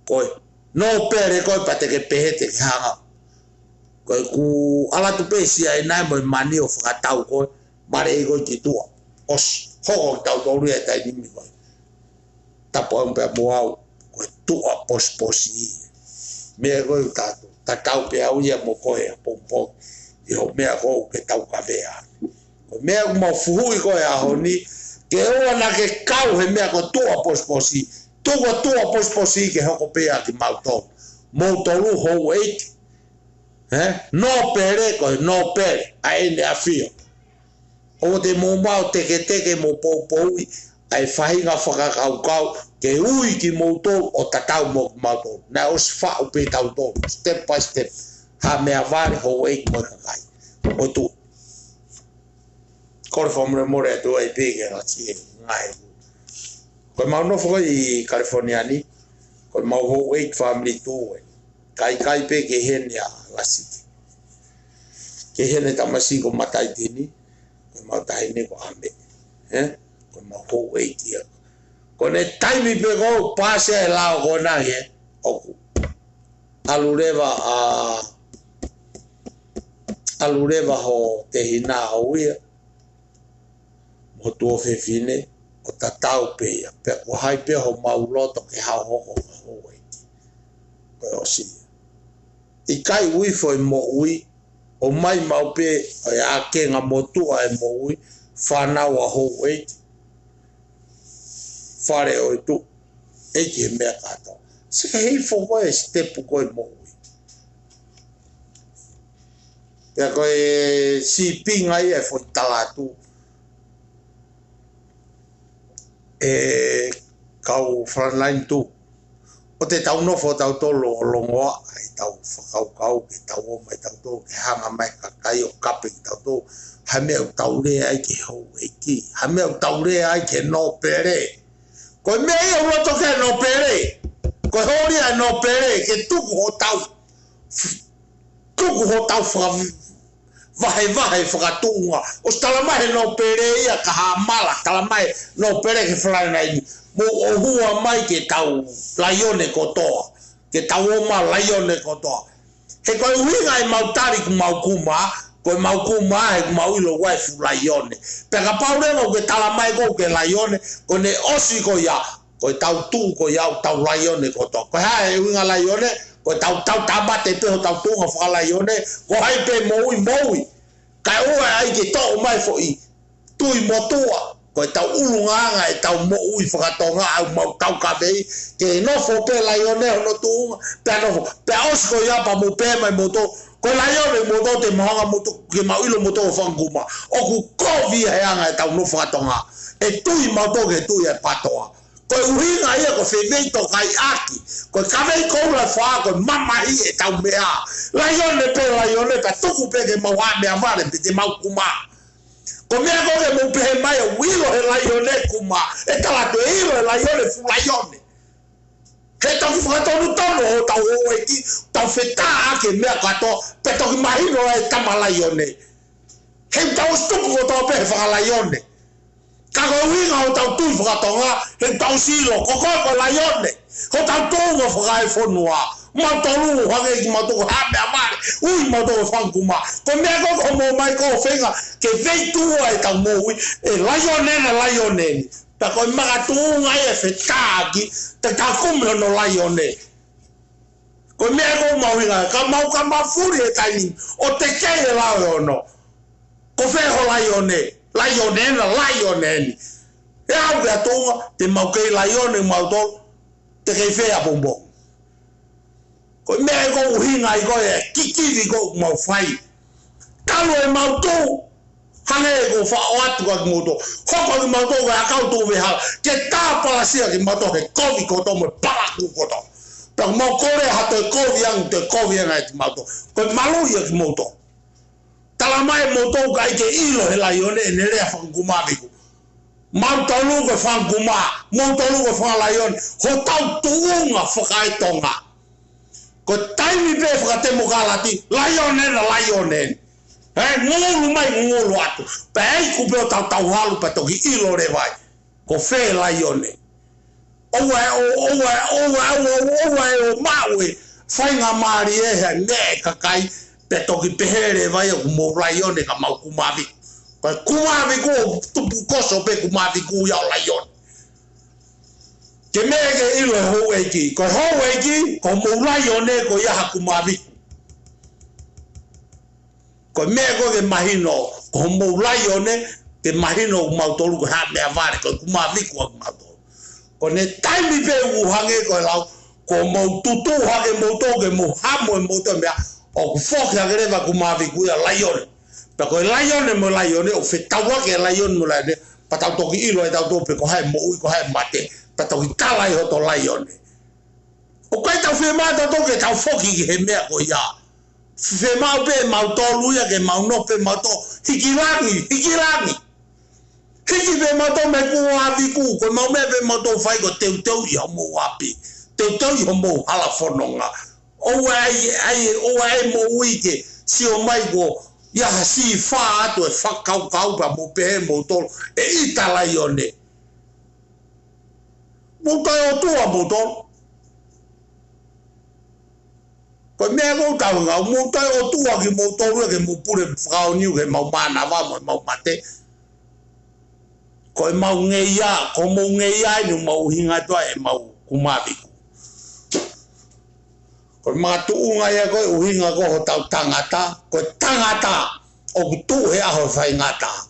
ko e nōpele koe pea te ke pehē te ke hanga. Ko ʻeku ʻalu atu pē ʻi Siaina mo e mani ʻo fakatau koe, male ʻi koe ki tuʻa. ʻOsi, hoko kitautolu ia he taimi ni ko ē. Tapu au pea mo au, ko e tuʻa posiposi. Meʻa ko ē ʻoku tau, tatau pē au ia mo koe ʻapongipongi, ʻi hoʻo meʻa ko ē ʻoku ke tau kavea. Ko e meʻa ʻoku mau fuhuʻi ko ē he ʻaho ni, ke ʻoua naʻa ke kau he meʻa ko e tuʻa posiposi. Tuku e tuʻa posiposi ke hoko pē ʻa kimautolu. Moutolu houʻeiki, ē? Nōpele, ko e nōpele ʻa ʻEne ʻAfio. ʻOua te mou maʻu teketeke mo poupouʻi ʻa e faʻahinga fakakaukau ke ui kimoutolu ʻo tatau mo kimautolu. Naʻe ʻosi faʻu pē tautolu, step by step. Ha meʻavale, houʻeiki mo e kakai. ʻOtu. Kole fakamolemole atu ai pē kia Lasi he ngaahi. Ko ʻemau nofo ko ē ʻi California ni, ko ʻemau houʻeiki family tuʻu ē. Kaikai pē ki heni ʻa Lasi. Ki heni tamasiʻi ko Mataitini, ko ʻemau taʻahine ko ʻAme. Ē? Ko ʻemau houʻeiki ia. Ko ʻene taimi pē ko ē ʻoku pāsi ai e lao ko ena ē, ʻoku ʻalu leva ʻa, ʻalu leva ho tehina ʻo ia, mo tuofefine, ʻo tatau pē ia. Pea ko hai pē homau loto ke haʻu ʻo hoko ko e houʻeiki. Ko e ʻosi ia. ʻIkai ui foʻi moʻui, ʻomai maʻu pē ʻa e ʻakenga motuʻa e moʻui, fānau ʻa houʻeiki, fale ʻo e tuʻi, ʻeiki he meʻa kātoa. Sio ki he hifo ko ē e sitepu ko ē e moʻui. Pea ko e sīpinga ia e foʻi tala atu, ʻe kau frontline tuʻu. ʻOua te tau nofo tautolu ʻo longoaʻa ʻetau fakakaukau ke tau ō mai tautolu ke hanga mai e kakai ʻo kape kitautolu. Ha meʻa ʻoku tau lea ai ki he houʻeiki. Ha meʻa ʻoku tau lea ai ki he nōpele. Ko e meʻa ia ʻoku loto ki ai e nōpele. Ko e holi ʻa e nōpele ke tuku hotau, tuku hotau faka-, vahevahe fakatuʻunga. ʻOsi tala mai he nōpele ia ka haʻamala, tala mai he nōpele ki he frontline. Mou ʻohua mai ke tau laione kotoa. ke tau ō mai laione kotoa. He ko e ʻuhinga ʻemau tali ʻemau kuma, ko ʻemau kuma he ʻoku mau ʻilo ʻoku ʻi ai e fuʻu laione. Pea kapau leva ʻoku ke tala mai ʻoku ke laione, ko ʻene ʻosi ko ia, ko ʻetau tuʻu ko ia ʻoku tau laione kotoa. Ko e hā e ʻuhinga laione? Ko ʻetau tauhi tāmate pē hotau tuʻunga fakalaione, ko hai pē moʻui, moʻui. Kae ʻoua ʻe ʻai ke toʻo mai e foʻi tui motuʻa, ko ʻetau ʻulungaanga ʻetau moʻui fakatonga ʻoku mau taukaveʻi, ke nofo pē laione hono tuʻunga, pea nofo, pea ʻosi ko ia pea mou pehē mai moutolu, ko e laione moutolu, te mau hanga moutolu, ke mau ʻilo moutolu ʻo fanga kuma. ʻOku kovi ia he anga ʻetau nofo fakatonga. ʻE tui mautolu ki he tui ʻa e PATOA. Ko e ʻuhinga ia ko e feveitokaiʻaki. Ko e kavei koula ʻe fā, ko e mamahi ʻetau meʻa. Laione pē, laione pē, tuku pē ke mau haʻa meʻavale pē te mau kuma. Ko e meʻa ko ē ke mou pehē mai ʻoku ʻilo he laione kuma. ʻE tala atu ʻe ʻilo he laione fuʻu laione. He toki fakatonutonu hotau houʻeiki, tau fetāʻaki e meʻa kātoa, pea toki mahino ai e tama laione. He tau ʻosi tupu kotoa pē he fakalaione. Ka ko e ʻuhinga hotau tui fakatonga, he tau ʻosi ʻilo, ko koe ko e laione. Hotau tuʻunga fakaefonua. Mautolu ʻoku hangē kimautolu ko e haʻa meʻavale, ui mautolu ko e fanga kuma. Ko e meʻa ko ē ʻoku mou ō mai ʻo feinga ke veituʻua ʻetau moʻui, ʻe laione ena, laione eni. Pea ko e makatuʻunga ia e fetāʻaki, te tau kumi hono laione. Ko e meʻa ʻoku mau ʻuhinga, ka mau ka mafuli he taimi ni, ʻo tekeʻi e lao ʻe ono. Ko fē ho laione? Laione ena, laione eni. ʻE aʻu ki ha tuʻunga, te mau kei laione mautolu, te kei fē ʻapongipongi? Ko e meʻa ʻoku ʻuhinga ai ko ē e kikivi ʻoku mau fai. Talu ʻemau tuʻu, hangē ko e faʻo atu kia kimoutolu. Hoko kimautolu ko e ʻakau tuʻu vehala. Ke tāpalasia kimautolu he kovi kotoa mo e palakū kotoa. Pea mau kole ha toe kovi ange, toe kovi ange ʻa kimautolu. Ko e maluʻi ʻa kimoutolu. Tala mai ʻe moutolu ʻoku ʻikai ke ʻilo he laione ʻene lea fakakumāviku. Mautolu ko e fanga kuma, moutolu ko e fanga laione, hotau tuʻunga fakaetonga. Ko e taimi pē fakatemokalati, laione ena, laione eni. He ngungulu mai, ngungulu atu. Pea ʻai kupe ʻo tau tau halu, pea toki ʻilo leva ai. Ko fē laione? ʻOua ʻe, ʻo, ʻoua ʻe, ʻoua ʻe, ʻoua, ʻoua ʻe ʻo maʻu e faingamālie he meʻa ʻa e kakai, pea toki pehē leva ia ʻoku mou laione ka mau kumāviku. Ko e kumāviku ʻoku tupu koso pē kumāviku ia ʻo laione. Ke meʻa ke ʻilo e houʻeiki, ko e houʻeiki, ko hoʻomou laione ko ia ha kumāviku. Ko e meʻa ko ē ke mahino, ko hoʻomou laione, ke mahino ʻoku mautolu ko e haʻa meʻavale, ko e kumāviku ʻa kimautolu. Ko ʻene taimi pē ʻoku hangē ko e lau, ko hoʻomou tutuʻu hake moutolu ke mou hamu ʻe moutolu e meʻa, ʻoku foki hake leva kumāviku ia laione. Pea ko e laione mo e laione, ʻoku fetauʻaki e laione mo e laione, pea tau toki ʻilo ʻe tautolu pē ko hai e moʻui, ko hai e mate, pea toki tala ai hoto laione. ʻOku ʻikai tau fiemaʻu tautolu ke tau foki ki he meʻa ko ia. Fiemaʻu pē mautolu ia ke mau nofo pē mautolu. Hiki langi, hiki langi. Hiki pē mautolu mei he kumāviku, ko ʻemau meʻa pē mautolu fai ko e teuteuʻi homou ʻapi. Teuteuʻi homou hala fononga. ʻOua ʻe, ʻai, ʻoua ʻe moʻui ke sio mai ko ia ha siʻi fā atu e fakakaukau pea mou pehē moutolu ʻe ʻita laione. Mou toe ʻotua moutolu. Ko e meʻa ʻoku ou tauhi ngau, mou toe ʻotua kimoutolu ia ke mou pule fakaʻoniu ke mau mānava mo ʻemau mate. Ko ʻemau ngeia, ko hoʻomou ngeia eni ʻoku mau ʻuhinga atu ai ʻemau kumāviku. Ko e makatuʻunga ia ko e ʻuhinga ko hotau tangata, ko e tangata ʻoku tuʻu he ʻaho e faingataʻa.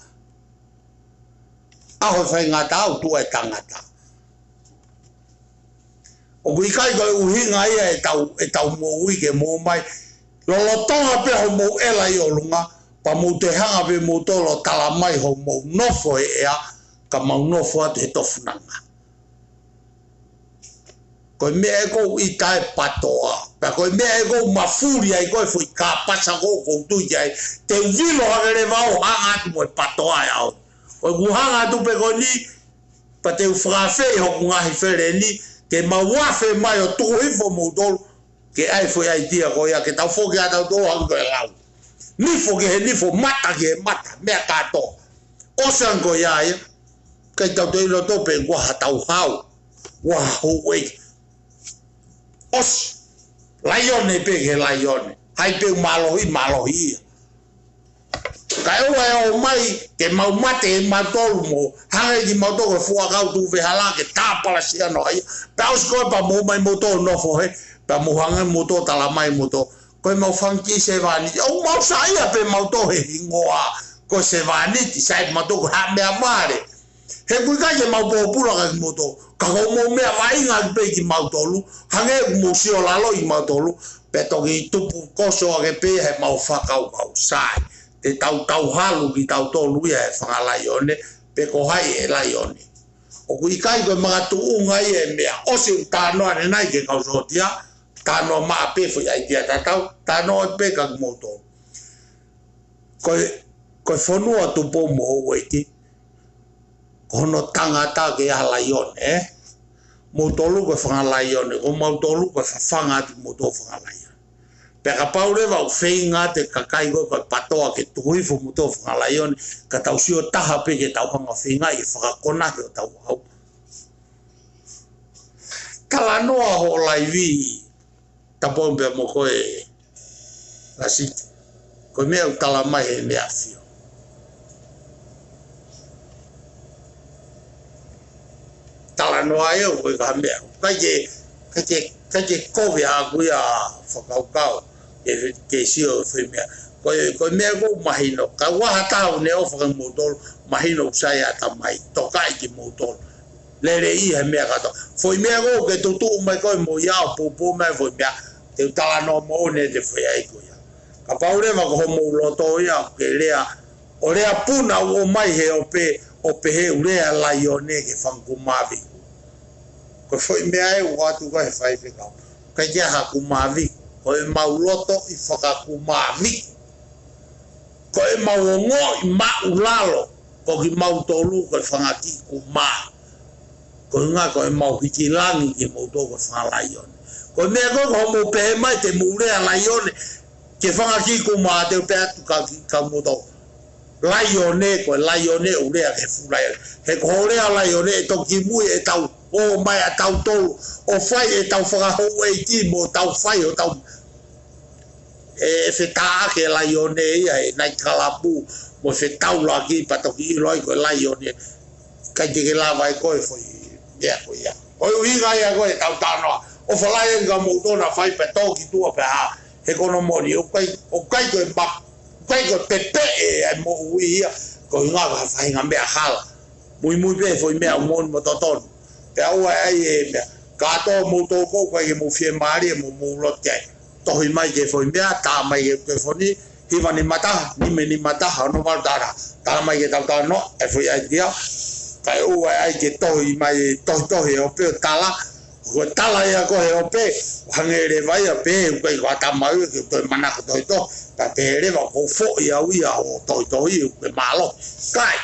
ʻAho e faingataʻa ʻoku tuʻu ai e tangata. ʻOku ʻikai ko e ʻuhinga ia ʻetau, ʻetau moʻui ke mou ō mai. Lolotonga pē hoʻomou ʻela ʻi ʻolunga, pea mou toe hanga pē moutolu ʻo tala mai hoʻomou nofo he ʻea, ka mau nofo atu he tofunanga. Ko e meʻa ʻoku ou ʻita e PATOA. Pea ko e meʻa ʻoku ou mafuli ai ko e foʻi kāpasa ko ē ʻoku ou tui ki ai. Te u vilo hake leva ʻo hanga atu mo e PATOA ʻe au. ʻOku ou hanga atu pē ko eni, pea te u fakaafeʻi hoku ngaahi feleni, ke mau afe mai ʻo tuku hifo moutolu, ke ʻai foʻi ʻaitia ko ia, ke tau foki ʻa tautolu hangē ko e lau. Nifo ki he nifo, mata ki he mata, meʻa kātoa. ʻOsi ange ko ia ia, ʻikai tau toe ʻilo tautolu pē kuo ʻi ai hatau hau, kuo ʻi ai ha houʻeiki. ʻOsi. Laione pē ki he laione. Hai pē ʻoku mālohi, mālohi ia. Kae ʻoua ʻe ō mai ke mau mate ʻe mautolu mo hangē kimautolu ko e fuakava tuʻu vehala ke tāpalasia noa ia. Pea ʻosi ko ē pea mou ō mai moutolu nofo hē, pea mou hanga moutolu ʻo tala mai moutolu ko e mau fanga kiʻi sevāniti. ʻOku mau saiʻia pē mautolu he hingoa ko e sevāniti, sai pē mautolu ko e haʻa meʻavale. He ʻoku ʻikai ke mau pōpula kia kimoutolu, ka ko hoʻomou meʻa vaʻinga pē kimautolu, hangē ʻoku mou sio lalo ʻi kimautolu, pea toki tupu koso ake pē ia he mau fakakaukau, sai. Te tau tau halu kitautolu ia he fanga laione, pe ko hai e laione. ʻOku ʻikai ko e makatuʻunga ia e meʻa, ʻosi ʻeku talanoa ʻanenai ki he kau sōtia, talanoa maʻa pē foʻi ʻaitia tatau, talanoa pē kia kimoutolu. Ko e, ko e fonua Tupou mo Houʻeiki, ko hono tangata ke ʻi ai ha laione, ē? Moutolu ko e fanga laione, ko mautolu ko e fafanga atu moutolu fanga laione. Pea kapau leva ʻoku feinga atu e kakai ko ē ko e PATOA ke tuku hifo moutolu fanga laione, ka tau sio taha pē ke tau hanga feinga ʻi he fakakonahi hotau ʻaho. Talanoa hoʻo laivi, Tapou pea mo koe Lasiki. Ko e meʻa ʻoku tala mai he meʻa ʻafio. Talanoa ē ʻoku ʻikai ko ha meʻa. ʻIkai ke, ʻikai ke, ʻikai ke kovi ʻaʻaku ia fakakaukau. Ke, ke sio foʻi meʻa. Ko e, ko e meʻa ʻoku mahino. Ka ʻoku ʻi ai ha taha ʻoku ne ʻofa kia moutolu, mahino ʻoku sai ʻatamai. Tokaʻi kimoutolu. Lele ʻi he meʻa kātoa. Foʻi meʻa ko ē ke tutuʻu mai ko ē mo ia ʻo poupou mai foʻi meʻa. Te u talanoa moʻoni ʻete foʻi ʻai ko ia. Kapau leva ko hoʻomou loto ia ʻoku ke lea, ʻo lea puna ʻo ʻomai he ope, ʻo pehē ʻoku lea laione ke fakakumāviku. Ko e foʻi meʻa ē ʻoku ʻoatu ko ē he faifekau. ʻIkai ke ʻi ai ha kumāviku. Ko ʻemau loto ʻi fakakumāviku. Ko ʻemau ongoʻi maʻulalo, ko kimautolu ko e fanga kiʻi kumā. Ko e ʻuhinga ko ʻemau hiki langi kimoutolu ko e fanga laione. Ko e meʻa ko ē ko hoʻomou pehē mai te mou lea laione, ki he fanga kiʻi kumā te u pehē atu kia ki, kia moutolu. Laione, ko e laione ʻoku lea ki he fuʻu laione. He ko hoʻo lea laione ʻe toki mui ʻetau ō mai ʻa tautolu, ʻo fai ʻetau fakahouʻeiki mo tau fai hotau ʻe, ʻe fetāʻaki e laione ia he nai kalapu mo fetaulaki pea toki ʻilo ai ko e laione. ʻIkai te ke lava ʻe koe foʻi meʻa ko ia. Ko e ʻuhinga ia ko ē ʻetau talanoa. ʻOfa lahi ange kia moutolu naʻa fai pea tō ki tuʻa pea hā. He ko hono moʻoni, ʻoku ʻikai, ʻoku ʻikai ko e ma-, ʻoku ʻikai ko e pepeʻe ʻa e moʻui ia, ko e ʻuhinga ko ha faʻahinga meʻa hala. Muimui pē foʻi meʻa ʻoku moʻoni mo totonu. Pea ʻoua ʻe ʻai e meʻa. Kātoa moutolu ko ē ʻoku ʻikai ke mou fiemālie mo mou loto ki ai. Tohi mai ki he foʻi meʻa, tā mai ki he telefoni, hiva nima taha, nima nima taha, ono valu taha taha. Tā mai ke tau talanoa, e foʻi ʻaitia. Kae ʻoua ʻe ʻai ke tohi mai, tohitohi he ope ʻo tala. Ko e tala ia ko ē he ope, hangē leva ia pē, ʻoku ʻikai ko ha tama ia ke toe manako tohitohi. Ka pehē leva ʻoku ou foʻi au ia ʻo tohitohi, ʻoku ke mālohi. ʻIkai.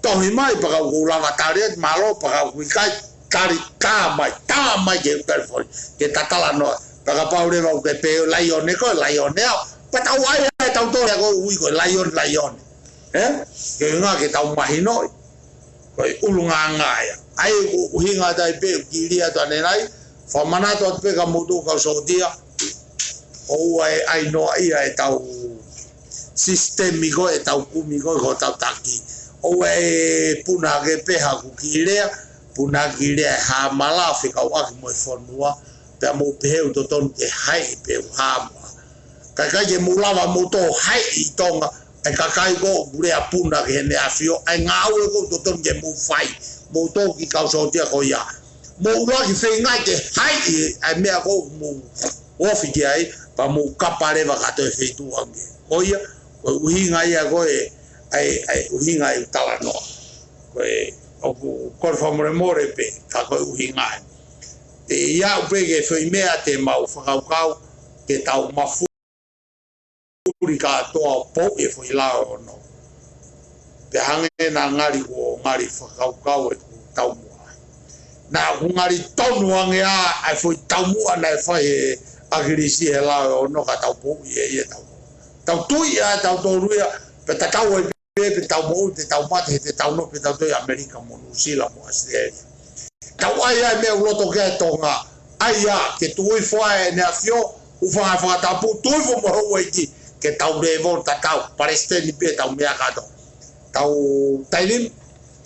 Tohi mai, pea ka ʻoku ou lava tali atu, mālō, pea ka ʻoku ʻikai, tali, tā mai, tā mai ki he telefoni, ke ta talanoa. Pea kapau leva ʻoku ke pehē laione koe, laione au. Pea tau ʻai ʻa e tau tō ia ko ē ʻoku ui ko e laione, laione. Ē? Ke ʻuhinga ke tau mahinoʻi. Ko e ʻulungaanga ia. ʻA ia ko e ʻuhinga atu ai pē ʻoku kiʻi lea atu ʻanenai, fakamanatu atu pē kia moutolu kau sōtia, ʻoua ʻe ʻai noaʻia ʻetau sisitemi ko ē, ʻetau kumi ko ē, ko hotau taki. ʻOua ʻe puna ake pē haʻaku kiʻi lea, puna kiʻi lea ʻe hāmala fekauʻaki mo e fonua, pea mou pehē ʻoku totonu ke haiʻi pē ʻoku hāmala. Kae ʻikai ke mou lava moutolu haiʻi ʻi Tonga, ʻa e kakai ko ē ʻoku lea puna ki he meʻa ʻafio, ʻa e ngāue ko ē ʻoku totonu ke mou fai, moutolu kiʻi kau sōtia ko ia. Mou ʻuluaki feinga ke haiʻi ʻa e meʻa ko ē ʻoku mou ofi ki ai, pea mou kapa leva ka toe feituʻu ange. Ko ia, ko e ʻuhinga ia ko ē, ʻa e, ʻa e ʻuhinga ʻeku talanoa. Ko e, ʻoku kole fakamolemole pē, ka ko e ʻuhinga ē. Te u ʻai pē ki he foʻi meʻa te mau fakakaukau, ke tau mafu- ʻuli kātoa ʻo pou e foʻi lao ʻe ono. Pea hangē naʻa ngali kuo ngali fakakaukau ʻeku taumuʻa. Naʻa ku ngali tonu ange ʻa e foʻi taumuʻa naʻe fai ʻe ʻAkilisi he lao ʻe ono ka tau pou ʻi he ʻi he tau. Tau tui ʻa e tau tolu ia, pea tatau ai pē, pea tau moʻui, pea tau mate, he te tau nofo, pea tau toe ʻAmelika mo Nuʻusila mo ʻAositelēlia. Tau ʻai ʻa e meʻa ʻoku loto ki ai Tonga. ʻAi ia, ke tuʻu hifo ʻEne ʻAfio, hūfanga he fakatapu, tuʻu hifo mo e houʻeiki, ke tau level tatau, palesiteni pē tau meʻa kātoa. Tau taimi,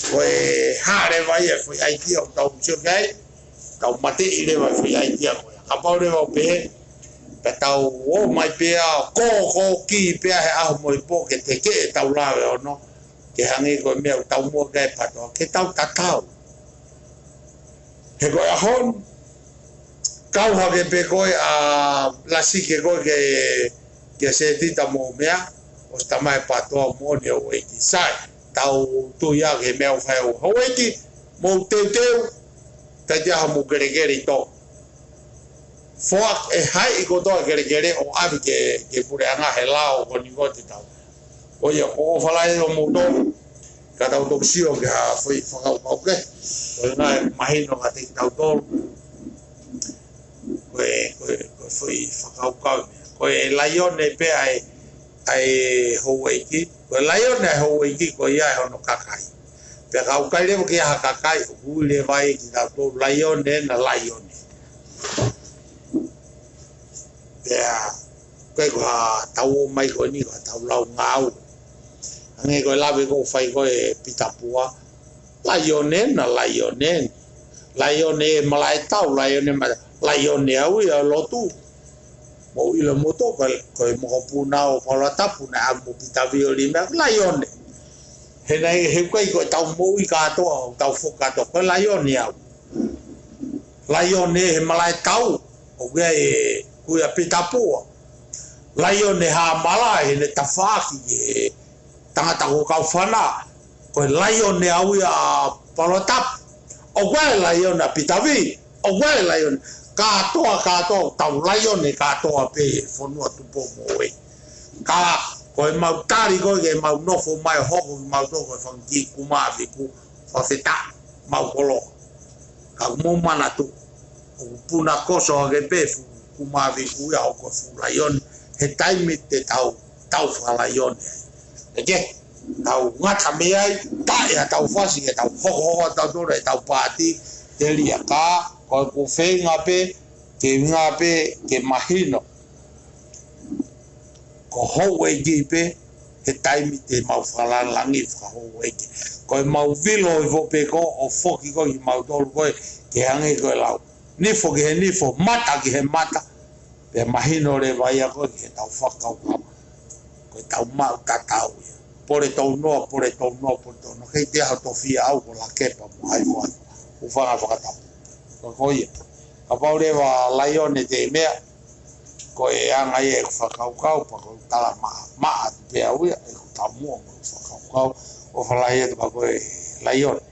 ko e hā leva ia e foʻi ʻaitia ʻoku tau sio ki ai, tau mateʻi leva e foʻi ʻaitia ko ia. Kapau leva ʻoku pehē, pea tau ō mai pea, ko, ko ki pea he ʻaho mo e pō ke tekeʻi ʻetau lave ʻo nau, ke hangē ko e meʻa ʻoku tau muʻomuʻa ki ai PATOA, ke tau tatau. He ko e ʻaho ni, kau hake pē koe ʻa Lasike koe ke, ke setita mo meʻa, ʻosi talamai ʻe PATOA moʻoni ʻa e houʻeiki. Sai, tau tui ia ki he meʻa ʻoku fai ʻe he houʻeiki, mou teuteu, taʻe ʻi ai ha mou kelekele ʻi tō. Foaki ʻe hai ʻi kotoa kelekele ʻo ʻave ki he, ki he puleʻanga he lao ko eni ko ē te tau. Ko ia, ko e ʻofa lahi ʻo moutolu, ka tau toki sio ki ha foʻi fakakaukau kehe. Ko e ngaahi mahino kiate kitautolu. Ko e, ko e, ko e foʻi fakakaukau. Ko e laione pē ʻa e, ʻa e houʻeiki. Ko e laione ʻa e houʻeiki, ko ia ʻa hono kakai. Pea ka ʻoku ʻikai leva ke ʻi ai ha kakai, ʻoku ui leva ia ʻe kitautolu laione ena, laione. Pea, ko e ko ha tau ō mai ko eni, ko ha tau lau ngāue. Hangē ko e lave ko ē ʻoku fai ko ē ʻe Pita Pua. Laione ena, laione ena. Laione ʻi he malaʻe tau, laione ma-, laione au ia ʻo lotu. Mou ʻilo moutolu, ko e, ko e mokopuna ʻo Paula Tapu naʻe ʻalu mo Pita Vio lima, laione. He naʻe, he ʻoku ʻikai ko ʻetau moʻui kātoa, ʻoku tau foki kātoa, ko e laione au. Laione he malaʻe tau, ʻoku ʻi ai e, ko ia Pita Pua. Laione Hamala, heʻene tafaʻaki ki he tangata ko Kaufana. Ko e laione au ia ʻa Paula Tapu. ʻOku ʻi ai e laione ʻa Pita Vio. ʻOku ʻi ai e laione. Kātoa, kātoa, tau laione kātoa pē he fonua tupu mo e. Ka, ko e mau tali ko ē ke mau nofo mai hoko ki mau tō ko e fanga kiʻi kumāviku, fakafetaʻi, mau koloa. Ka mou manatu, ʻoku puna koso hake pē fuʻu kumāviku ia ʻo ko e fuʻu laione, he taimi te tau, tau fakalaione ai. ʻEke, tau ngata mei ai, taʻe ʻa tau fasi, ke tau hokohoko ʻa tautolu, ʻetau paati, telia ka, ko e ko feinga pē, ke ngā pē, ke mahino. Ko e houʻeiki pē, he taimi te mau fakalāngilangi fakahouʻeiki. Ko e mau vilo hifo pē ko ē ʻo foki ko ē ki mautolu ko ē, ke hangē ko e lau. Nifo ki he nifo, mata ki he mata, pea mahino leva ia ko ē ki heʻetau fakakaukau. Ko ʻetau maʻu tatau ia. Pole tau noa, pole tau noa, pole tau noa. Kei te aho tofiʻa au ko Lakepa mo Haifo ai. Hūfanga he fakatapu. Ka ko ia. Kapau leva laione te meʻa, ko e anga ia ʻeku fakakaukau, pea ko e tala maʻa, maʻa atu pē au ia, ʻeku taumuʻa mo ʻeku fakakaukau, ʻofa lahi atu ka ko e laione.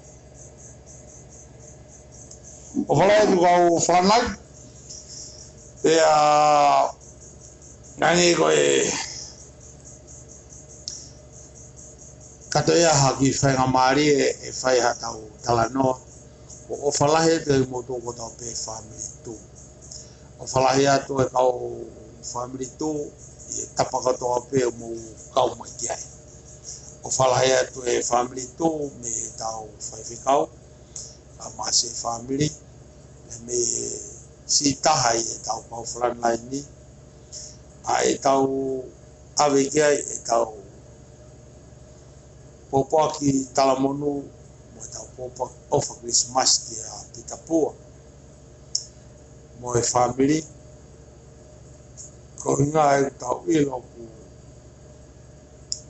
ʻOfa lahi atu kau frontline, pea, hangē ko e, ka toe ʻi ai ha kiʻi faingamālie ʻe fai haʻatau talanoa, ʻoku ʻofa lahi atu kimoutolu kotoa pē fāmili Tū. ʻOfa lahi atu e kau fāmili Tū, ʻi he tapa kotoa pē ʻoku mou kau mai ki ai. ʻOfa lahi atu e fāmili Tū, mei heʻetau faifekau, ʻa Masi fāmili, mei he siʻi taha ʻi heʻetau kau frontline ni, ʻa ʻetau ʻave ki ai ʻetau pōpoaki talamonū, mo ʻetau pōpoaki ʻofa Kilisimasi kia Pita Pua mo e fāmili. Ko e ʻuhinga ʻoku tau ʻilo ʻoku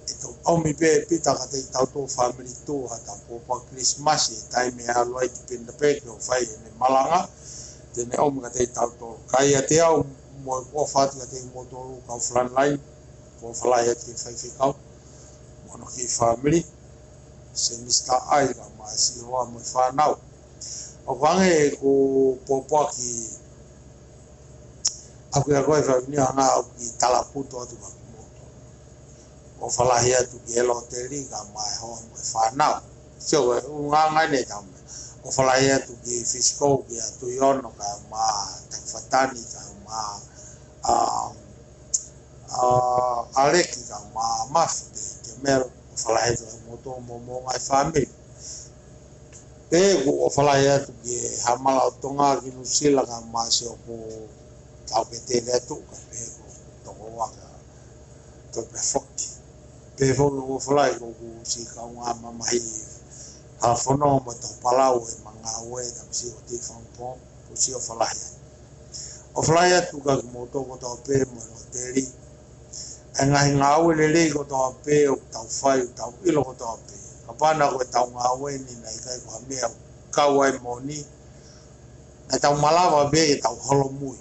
ʻe toki ʻomi pē ʻe Pita kiate kitautolu fāmili Tū haʻatau pōpoaki Kilisimasi he taimi ʻe ʻalu ai ki Penapeke ʻo fai ʻene malanga, te ne ʻomi kiate kitautolu. Ka ʻiate au mo e ʻofa atu kiate kimoutolu kau frontline, ʻoku ʻofa lahi atu ki he faifekau mo hono kiʻi fāmili, Semisi Taʻai kae ʻumaʻā e siʻi hoa mo e fānau. ʻOku hangē ʻeku pōpoaki ʻaʻaku ia ko e fāmili ʻanga ʻoku ou talaputo atu kiate kimoutolu. ʻOfa lahi atu ki he loteli kae ʻumaʻā e hoa mo e fānau. Sio ko e ʻulungaanga ʻeni ʻetau meʻa. ʻOfa lahi atu ki Fisikou, kia Tuʻiono kae ʻumaʻā Takifatani kae ʻumaʻā, um, ʻa ʻAleki kae ʻumaʻā Mafi, Kemelo, ʻofa lahi atu kiate kimoutolu mo homou ngaahi fāmili. Pea ʻoku ou ʻofa lahi atu ki he Hamala ʻo Tonga ki Nuʻusila, ka masi ʻoku tau ke tele atu, ka pehē ko Tonga ua ka tau pē foki. Pehē foki ʻoku ou ʻofa lahi ko ʻeku siʻi kaungā mamahi Halafononga mo Taupalau ʻi he ngāue, ka masi ʻo Tifanpo, ʻoku ou siʻi ʻofa lahi atu. ʻOfa lahi atu kia kimoutolu kotoa pē mo e loteli. ʻA e ngaahi ngāue lelei kotoa pē ʻoku tau fai, ʻoku tau ʻilo kotoa pē. Kapau naʻe ko ʻetau ngāue ni naʻe ʻikai ko ha meʻa ʻoku kau ai moʻoni, naʻa tau malava pē ke tau holomui.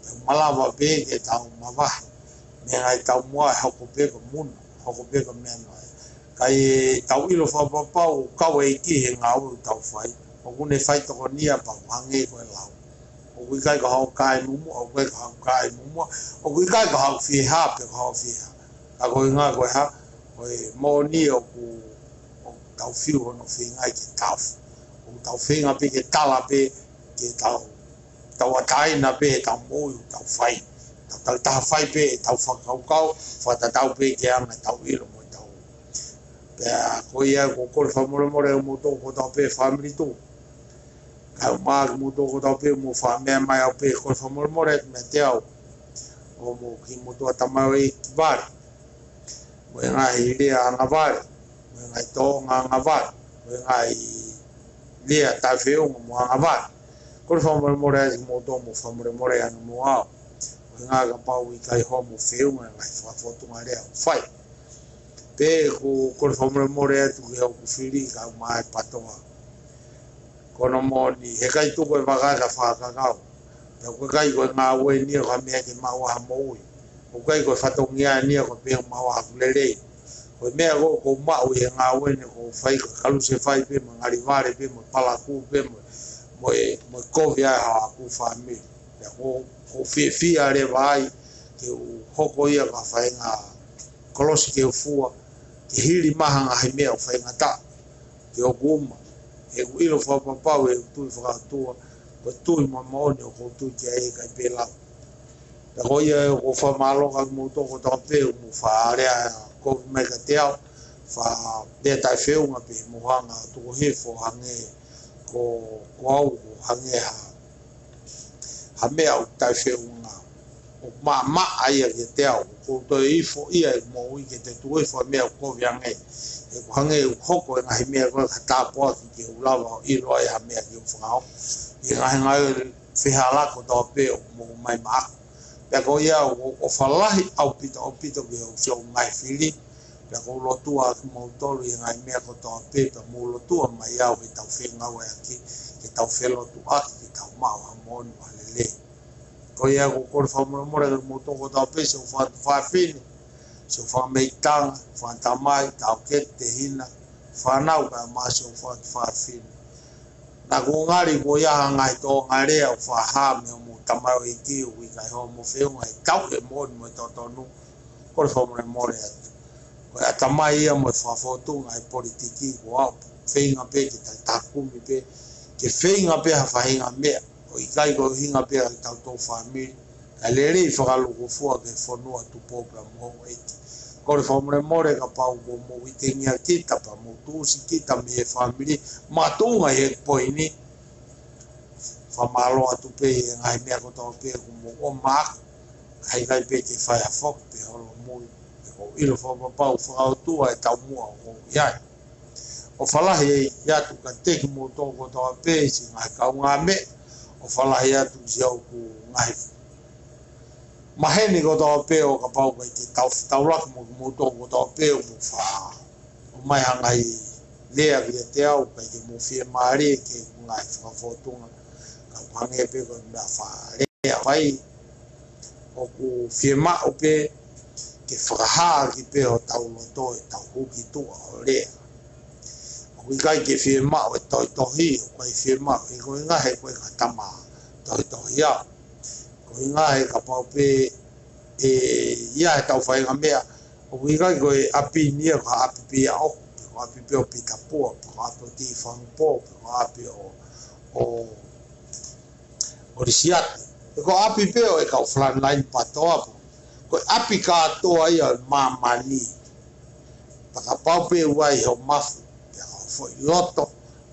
Tau malava pē ke tau mavahe mei he ngaahi taumuʻa ʻe hoko pē ko e muna, hoko pē ko e meʻa noa. Ka ʻi heʻetau ʻilo fakapapau ʻoku kau e ʻEiki he ngāue ʻoku tau fai, ʻoku ne fai tokonia pea ʻoku hangē ko e lau. ʻOku ʻikai ko haʻo kai muʻomuʻa, ʻoku ʻikai ko haʻo kai muʻomuʻa, ʻoku ʻikai ko haʻo fiha pe ko haʻo fiha. Ka ko e ʻuhinga ko e hā, ko e moʻoni ʻoku, ʻoku tau fiu hono feinga ke tau, ʻoku tau feinga pē ke tala pē, ke tau, tauʻatāina pē ʻetau moʻui ʻoku tau fai. Tau, tau taha fai pē ʻetau fakakaukau, fakatatau pē ki he anga ʻetau ʻilo mo ʻetau. Pea ko ia ʻoku ou kole fakamolemole ʻa kimoutolu kotoa pē fāmili Tuʻi. Kae ʻumaʻā kimoutolu kotoa pē ʻoku mou faʻa meʻa mai au pē, kole fakamolemole meiate au. ʻO mo kimoutolu ʻa e tamaioʻeiki vale, mo e ngaahi lea angavale, mo e ngaahi tōʻonga angavale, mo e ngaahi lea taʻefeʻunga mo angavale. Kole fakamolemole atu kimoutolu, mou fakamolemole ange mo au. Ko e ʻuhinga kapau ʻoku ʻikai hoʻomou feʻunga e ngaahi fakafōtunga lea ʻoku fai. Pea ʻoku ou kole fakamolemole atu ki hoku fili kae ʻumaʻā e PATOA. Ko hono moʻoni, heʻikai tuku e vaka ia ke fakakakau. Pea ʻoku ʻikai ko e ngāue ni ia ko ha meʻa ke maʻu ai ha moʻui. ʻOku ʻikai ko e fatongia ni ia ko e meʻa maʻu ai ha lelei. Ko e meʻa ko ē ʻoku ou maʻu ʻi he ngāue ni ʻoku ou fai, ko e kalusefai pē mo e ngali vale pē mo e palakū pē mo, mo e, mo e kovi ai haʻaku fāmili. Pea ʻoku ou, ʻoku ou fiefia leva ai ke u hoko ia ko ha faʻahinga kolosi ke u fua, ke hili mai ha ngaahi meʻa ʻoku faingataʻa kiate au mo ʻeku ʻilo fakapapau ʻi heʻeku tui faka-ʻOtua, ko e tui mo e moʻoni ʻoku ou tui ki ai, ʻikai pē lau. Pea ko ia ʻoku ou fakamālō kia kimoutolu kotoa pē ʻoku mou faʻa lea kovi mai kiate au, faʻa lea taʻefeʻunga pē, mou hanga ʻo tuku hifo hangē ko, ko au ʻoku hangē ha ha meʻa ʻoku taʻefeʻunga. ʻOku maʻamaʻa ia kiate au, ʻoku ou toe ifo ia ʻi he moʻui ke toe tuku hifo ha meʻa ʻoku kovi ange. ʻOku hangē ʻoku hoko e ngaahi meʻa ko ē ko ha tāpuaki ke u lava ʻo ʻilo ai ha meʻa ke u fakaʻosi. ʻI he ngaahi ngāue fehālaaki kotoa pē ʻoku mou ʻomai maʻaku. Pea ko ia ʻoku ou ʻofa lahi ʻaupito, ʻaupito ki hoʻo siʻi ngaahi fili. Pea ʻoku ou lotua ʻa kimoutolu ʻi he ngaahi meʻa kotoa pē, pea mou lotua mai au ke tau fengāueʻaki, ke tau felotuʻaki, ke tau maʻu ha moʻoni mo ha lelei. Ko ia ʻoku ou kole fakamolemole kia kimoutolu kotoa pē, siʻi fanga tuofāfine, siʻi fanga meitanga, fanga tamai, taʻokete, tehina, fānau, kae ʻumaʻā siʻi fanga tuofāfine. Naʻa ku ngali ko ia ha ngaahi tōʻonga lea ʻoku fakahā mei hoʻomou tamaioʻeiki ʻoku ʻikai hoʻomou feʻunga he tauʻi e moʻoni mo e totonu. Kole fakamolemole atu. Ko e ʻatamai ia mo e fakafōtunga he politiki ko au. Feinga pē ke ta-, takumi pē, ke feinga pē ha faʻahinga meʻa. ʻOku ʻikai ko e ʻuhinga pē ʻa kitautolu fāmili. Kae lelei fakalūkufua ki he fonua, Tupou pea mo houʻeiki. Kole fakamolemole kapau kuo mou itengia kita pea mou tuʻusi kita mei he fāmili makatuʻunga ʻi he poini. Fakamālō atu pē ʻi he ngaahi meʻa kotoa pē ʻoku mou ʻomai. Kae ʻikai pē ke fai ha foki pe holomui. He ʻoku ou ʻilo fakapapau faka-ʻOtua e taumuʻa ʻoku ou ʻi ai. ʻOfa lahi atu kiate kimoutolu kotoa pē siʻi ngaahi kaungāmeʻa. ʻOfa lahi atu siʻoku ngaahi maheni kotoa pē ʻo kapau ʻoku ʻikai ke tau fetaulaki mo kimoutolu kotoa pē ʻoku mou faʻa ʻomai ha ngaahi lea kiate au, ʻikai ke mou fiemālie ki heʻeku ngaahi fakafōtunga. Ka ʻoku hangē pē ko e meʻa faʻa lea fai. ʻOku fiemaʻu pē ke fakahā ʻaki pē hotau loto ʻetau huki tuʻa ʻo lea. ʻOku ʻikai ke fiemaʻu e tohitohi, ʻoku ʻikai fiemaʻu, he ko e ʻuhinga he ko e ka tama tohitohi au. Ko e ʻuhinga he kapau pē ʻe ʻi ai ʻetau faʻahinga meʻa, ʻoku ʻikai ko e ʻapi ni ia ko ha ʻapi pē ia ʻoku, pe ko e ʻapi pē ʻo Pita Pua, pe ko e ʻapi ʻo Tifanpo, pe ko e ʻapi ʻo, ʻo ʻo Lisiate. He ko e ʻapi pē ʻo e kau frontline PATOA pē. Ko e ʻapi kātoa ia ʻo māmani. Pea kapau pē ʻoku ʻi ai hoʻo mafu, pea ka foʻi loto,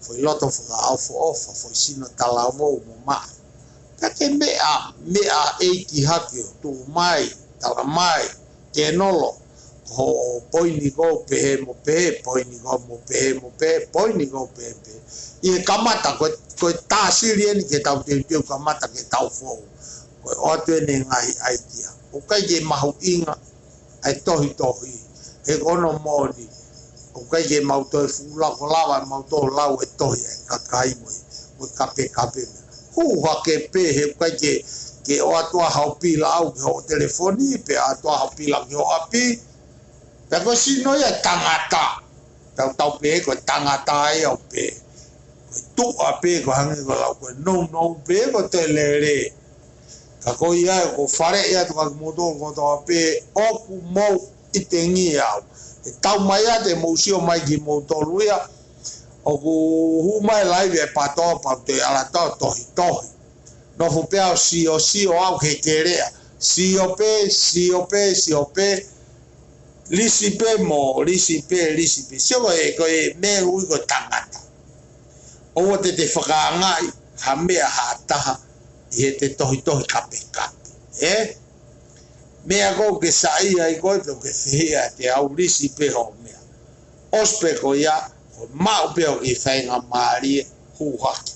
foʻi loto fakaʻofoʻofa, foʻi sino talavou mo maʻa. Ka ke meʻa, meʻa ʻeiki hake ʻo tuʻu mai, tala mai, Kenolo, ko hoʻo poini ʻoku pehē mo pehē, poini ʻoku mo pehē mo pehē, poini ʻoku pehē pehē. ʻI he kamata, ko e, ko e tā sili eni ke tau teuteu kamata ke tau fou. Ko e ʻoatu eni e ngaahi ʻaitia. ʻOku ʻikai ke mahuʻinga ʻa e tohitohi. He ko hono moʻoni, ʻoku ʻikai ke mau toe fuʻu lava, ko e lava ʻe mau toe lau e tohi ʻa e kakai mo e, mo e kapekape. Hū hake pē he ʻoku ʻikai ke, ke ʻoatu ʻa hoʻo pila au ki hoʻo telefoni, pe ʻoatu ʻa hoʻo pila ki hoʻo ʻapi. Pea ko e sino ia ʻo e tangata. Tau tau pē ko e tangata ia ʻoku pē. Ko e tuʻa pē ko e hangē ko e lau ko e nounou pē ko e toe lele. Ka ko ia ʻoku ou faleʻi atu kia kimoutolu kotoa pē ʻoku mou ʻitengia au. ʻE tau mai atu ʻe mou sio mai kimoutolu ia. ʻOku hū mai laivi ʻa e PATOA pea u toe ʻalu atu ʻo tohitohi. Nofo pē au ʻo sio, sio au he kelea. Sio pē, sio pē, sio pē. Lisi pē mo, lisi pē, lisi pē. Sio ko e, ko e meʻa ui ko e tangata. ʻOua te te fakaangaʻi ha meʻa ha taha ʻi heʻete tohitohi kapekape. Ē? Meʻa ʻoku ke saiʻia ai koe pe ʻoku ke fehiʻa ʻiate au, lisi pē hoʻo meʻa. ʻOsi pē ko ia, ko e maʻu pē hoʻo kiʻi faingamālie, hū hake.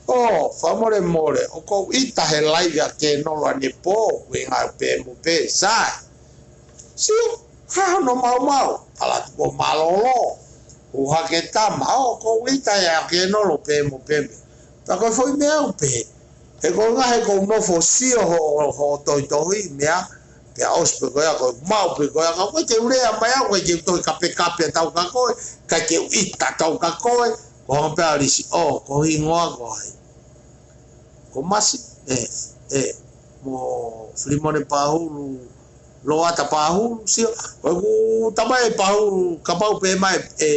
ʻŌ, fakamolemole, ʻoku ou ʻita he laivi ʻa Kenolo ʻanepō, ʻoku ʻi ai ha pē mo pē, sai. Sio, ha hono maumau, ʻalu atu ko e mālōlō, hū hake tama, ʻō, ʻoku ou ʻita ia ʻa Kenolo pē mo pē mo pē. Pea ko e foʻi meʻa ʻoku pehē. He ko e ngaahi ʻoku ou nofo ʻo sio hoʻo, hoʻo tohitohi meʻa, pea ʻosi pē ko ia, ko e maʻu pē ko ia, ka ʻoku ʻikai ke u lea mai au, ʻikai ke u tohi kapekape atu kia koe, ʻikai ke u ʻita atu kia koe, ko e hanga pē ʻo lisi, ʻō, ko ho hingoa ko hai. Ko Masi, ē, ē, mo Filimone Pahulu, Loata Pahulu, sio, ko ʻeku tamai ʻe Pahulu, kapau pē mai, ē,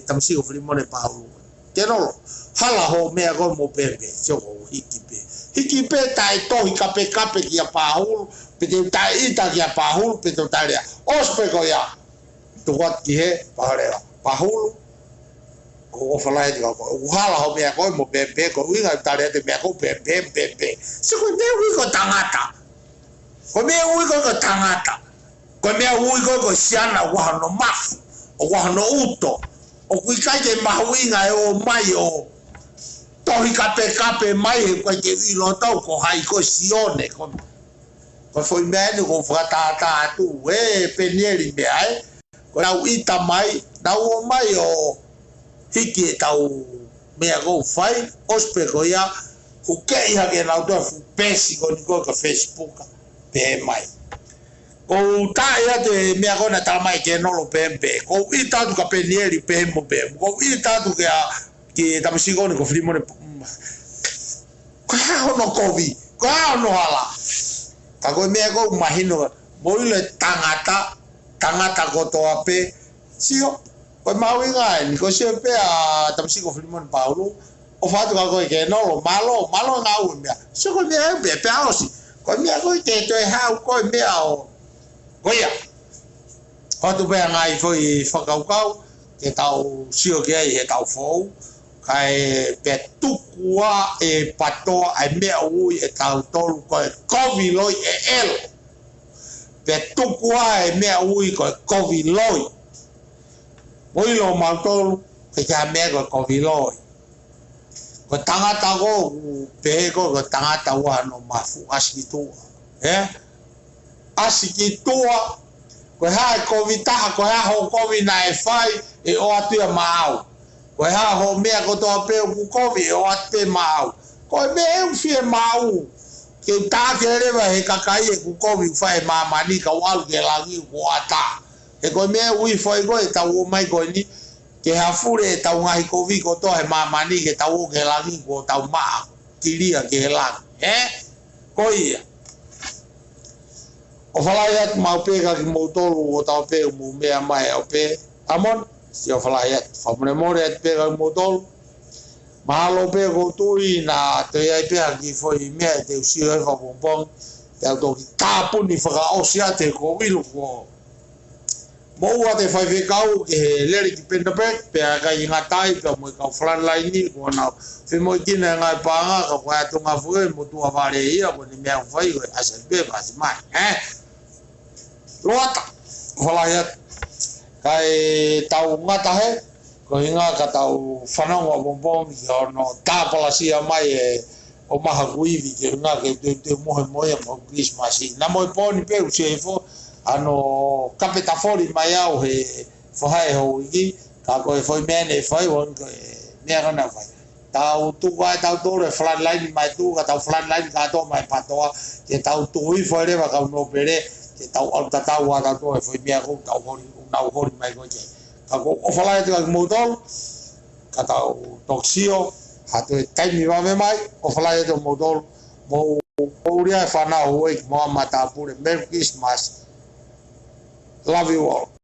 tamasiʻi ko Filimone Pahulu. Kenolo, hala hoʻo meʻa ko e mo pēpē, sio ko e hiki pē. Hiki pē taʻe tohi kapekape kia Pahulu, pe te u taʻe ʻita kia Pahulu, pe te u taʻe lea. ʻOsi pē ko ia, tuku atu ki he, Pahulu, Pahulu, ko e ʻofa lahi atu kia koe. ʻOku hala hoʻo meʻa ko e mo pēpē, ko e ʻuhinga ʻeku tali atu e meʻa ko e pēpē, pēpē. Sio ko e meʻa ui ko e tangata. Ko e meʻa ui ko e, ko e tangata. Ko e meʻa ui ko e, ko e siana ʻoku ʻi ai hono mafu, ʻoku ʻi ai hono ʻuto. ʻOku ʻikai ke mahuʻinga e ō mai ʻo tohi kapekape mai he ʻoku ʻikai ke ʻilo atu ko hai ko Sione. Ko, ko e foʻi meʻa eni ʻoku ou fakatātā atu, ē, Penieli meʻa, ē. Ko ʻenau ʻita mai, nau ō mai ʻo hiki ʻetau meʻa ʻoku ou fai, ʻosi pē ko ia, hukeʻi hake ʻenau toe fuʻu peesi ko eni ko e ka Facebook, pehē mai. ʻOku ou taʻe ʻiate meʻa ko ena tala mai Kenolo pēpē. ʻOku ou ʻita atu kia Penieli pē mo pē. ʻOku ou ʻita atu kia, ki tamasiʻi ko eni ko Filimone. Ko e hā hono kovi, ko e hā hono hala. Ka ko e meʻa ʻoku mahino, mou ʻilo e tangata, tangata kotoa pē. Sio, ko e mahuʻinga eni, ko e sio pē ʻa tamasiʻi ko Filimone Pahulu, ʻofa atu kia koe Kenolo, mālō, mālō ngāue meʻa. Sio ko e meʻa ʻoku pē, pea ʻosi. Ko e meʻa ko e ke toe haʻu ko e meʻa ʻo. Ko ia. ʻOatu pē ʻa e ngaahi foʻi fakakaukau, ke tau sio ki ai heʻetau fou, kae pea tuku ʻa e PATOA ʻa e meʻa ʻoku ui ʻe tautolu ko e kovi loi ʻe ʻelo. Pea tuku ʻa e meʻa ʻoku ui ko e kovi loi. Mou ʻilo mautolu, ʻikai ke ʻi ai ha meʻa ko e kovi loi. Ko e tangata ʻoku pehē ko e, ko e tangata ʻoku ʻi ai hono mafu, ʻasi ki tuʻa. Ē? ʻAsi ki tuʻa, ko e hā e kovi taha, ko e hā hoʻo kovi naʻe fai, ʻe ʻoatu ia maʻau. Ko e hā hoʻo meʻa kotoa pē ʻoku kovi, ʻe ʻoatu pē maʻau. Ko e meʻa ʻoku fiemaʻu, ke u taʻaki leva he kakai ʻeku kovi ʻoku fai ʻe māmani ka u ʻalu ki he langi ʻoku ʻatā. He ko e meʻa ʻoku ui foʻi ko e tau ō mai ko eni, ke hafule ʻetau ngaahi kovi kotoa he māmani ke tau ō ki he langi kuo tau maʻa, kilia ki he langi. Ē? Ko ia. ʻOfa lahi atu maʻu pē kia kimoutolu ʻoku tau pē mou meʻa mai ʻo pē. ʻAmon, siʻi ʻofa lahi atu. Fakamolemole atu pē kia kimoutolu. Mahalo pē ʻoku ou tui naʻa toe ʻi ai pē ha kiʻi foʻi meʻa te u sio ai fakapongipongi. Te u toki tāpuni fakaʻosi atu he ʻoku ou ʻilo kuo Mou ʻoatu e faifekau ki he lele ki Penapet, pea ʻikai ngata ai, pea mo e kau frontline ni, ko ʻenau femoʻuekina e ngaahi paʻanga, ka ko e ʻatunga foʻou, mo tuʻa vale ia, ko ʻene meʻa ʻoku fai, ko e ʻasi pē, ʻasi mai, ē? Loata, ʻofa lahi atu. Kae tau ngata hē, ko e ʻuhinga ka tau fanongo ʻapongipongi ki hono tāpalasia mai e ʻomaha kuo ivi ki he ʻuhinga ke te, te mohe mohe mo Christmas. Naʻa mo e pō ni pē ʻoku ʻosi hifo, ʻa hono kapeta foli mai au he faʻahi houʻeiki, ka ko e foʻi meʻa ne fai, ʻoku ko e meʻa ko ē naʻe fai. Tau tuku ai tautolu e frontline mai tuʻa, ka tau frontline kātoa mai PATOA, ke tau tuku hifo leva kau nōpele, ke tau ʻalu tatau ʻa tautolu e foʻi meʻa ko ē ʻoku tau holi, ʻoku nau holi mai ko ē. Ka ko e ʻofa lahi atu kiate kimoutolu, ka tau toki sio, ha toe taimi vave mai, ʻofa lahi atu kimoutolu, mou, mou ʻulia e fānau houʻeiki mo e matāpule, Merry Christmas. Love you all.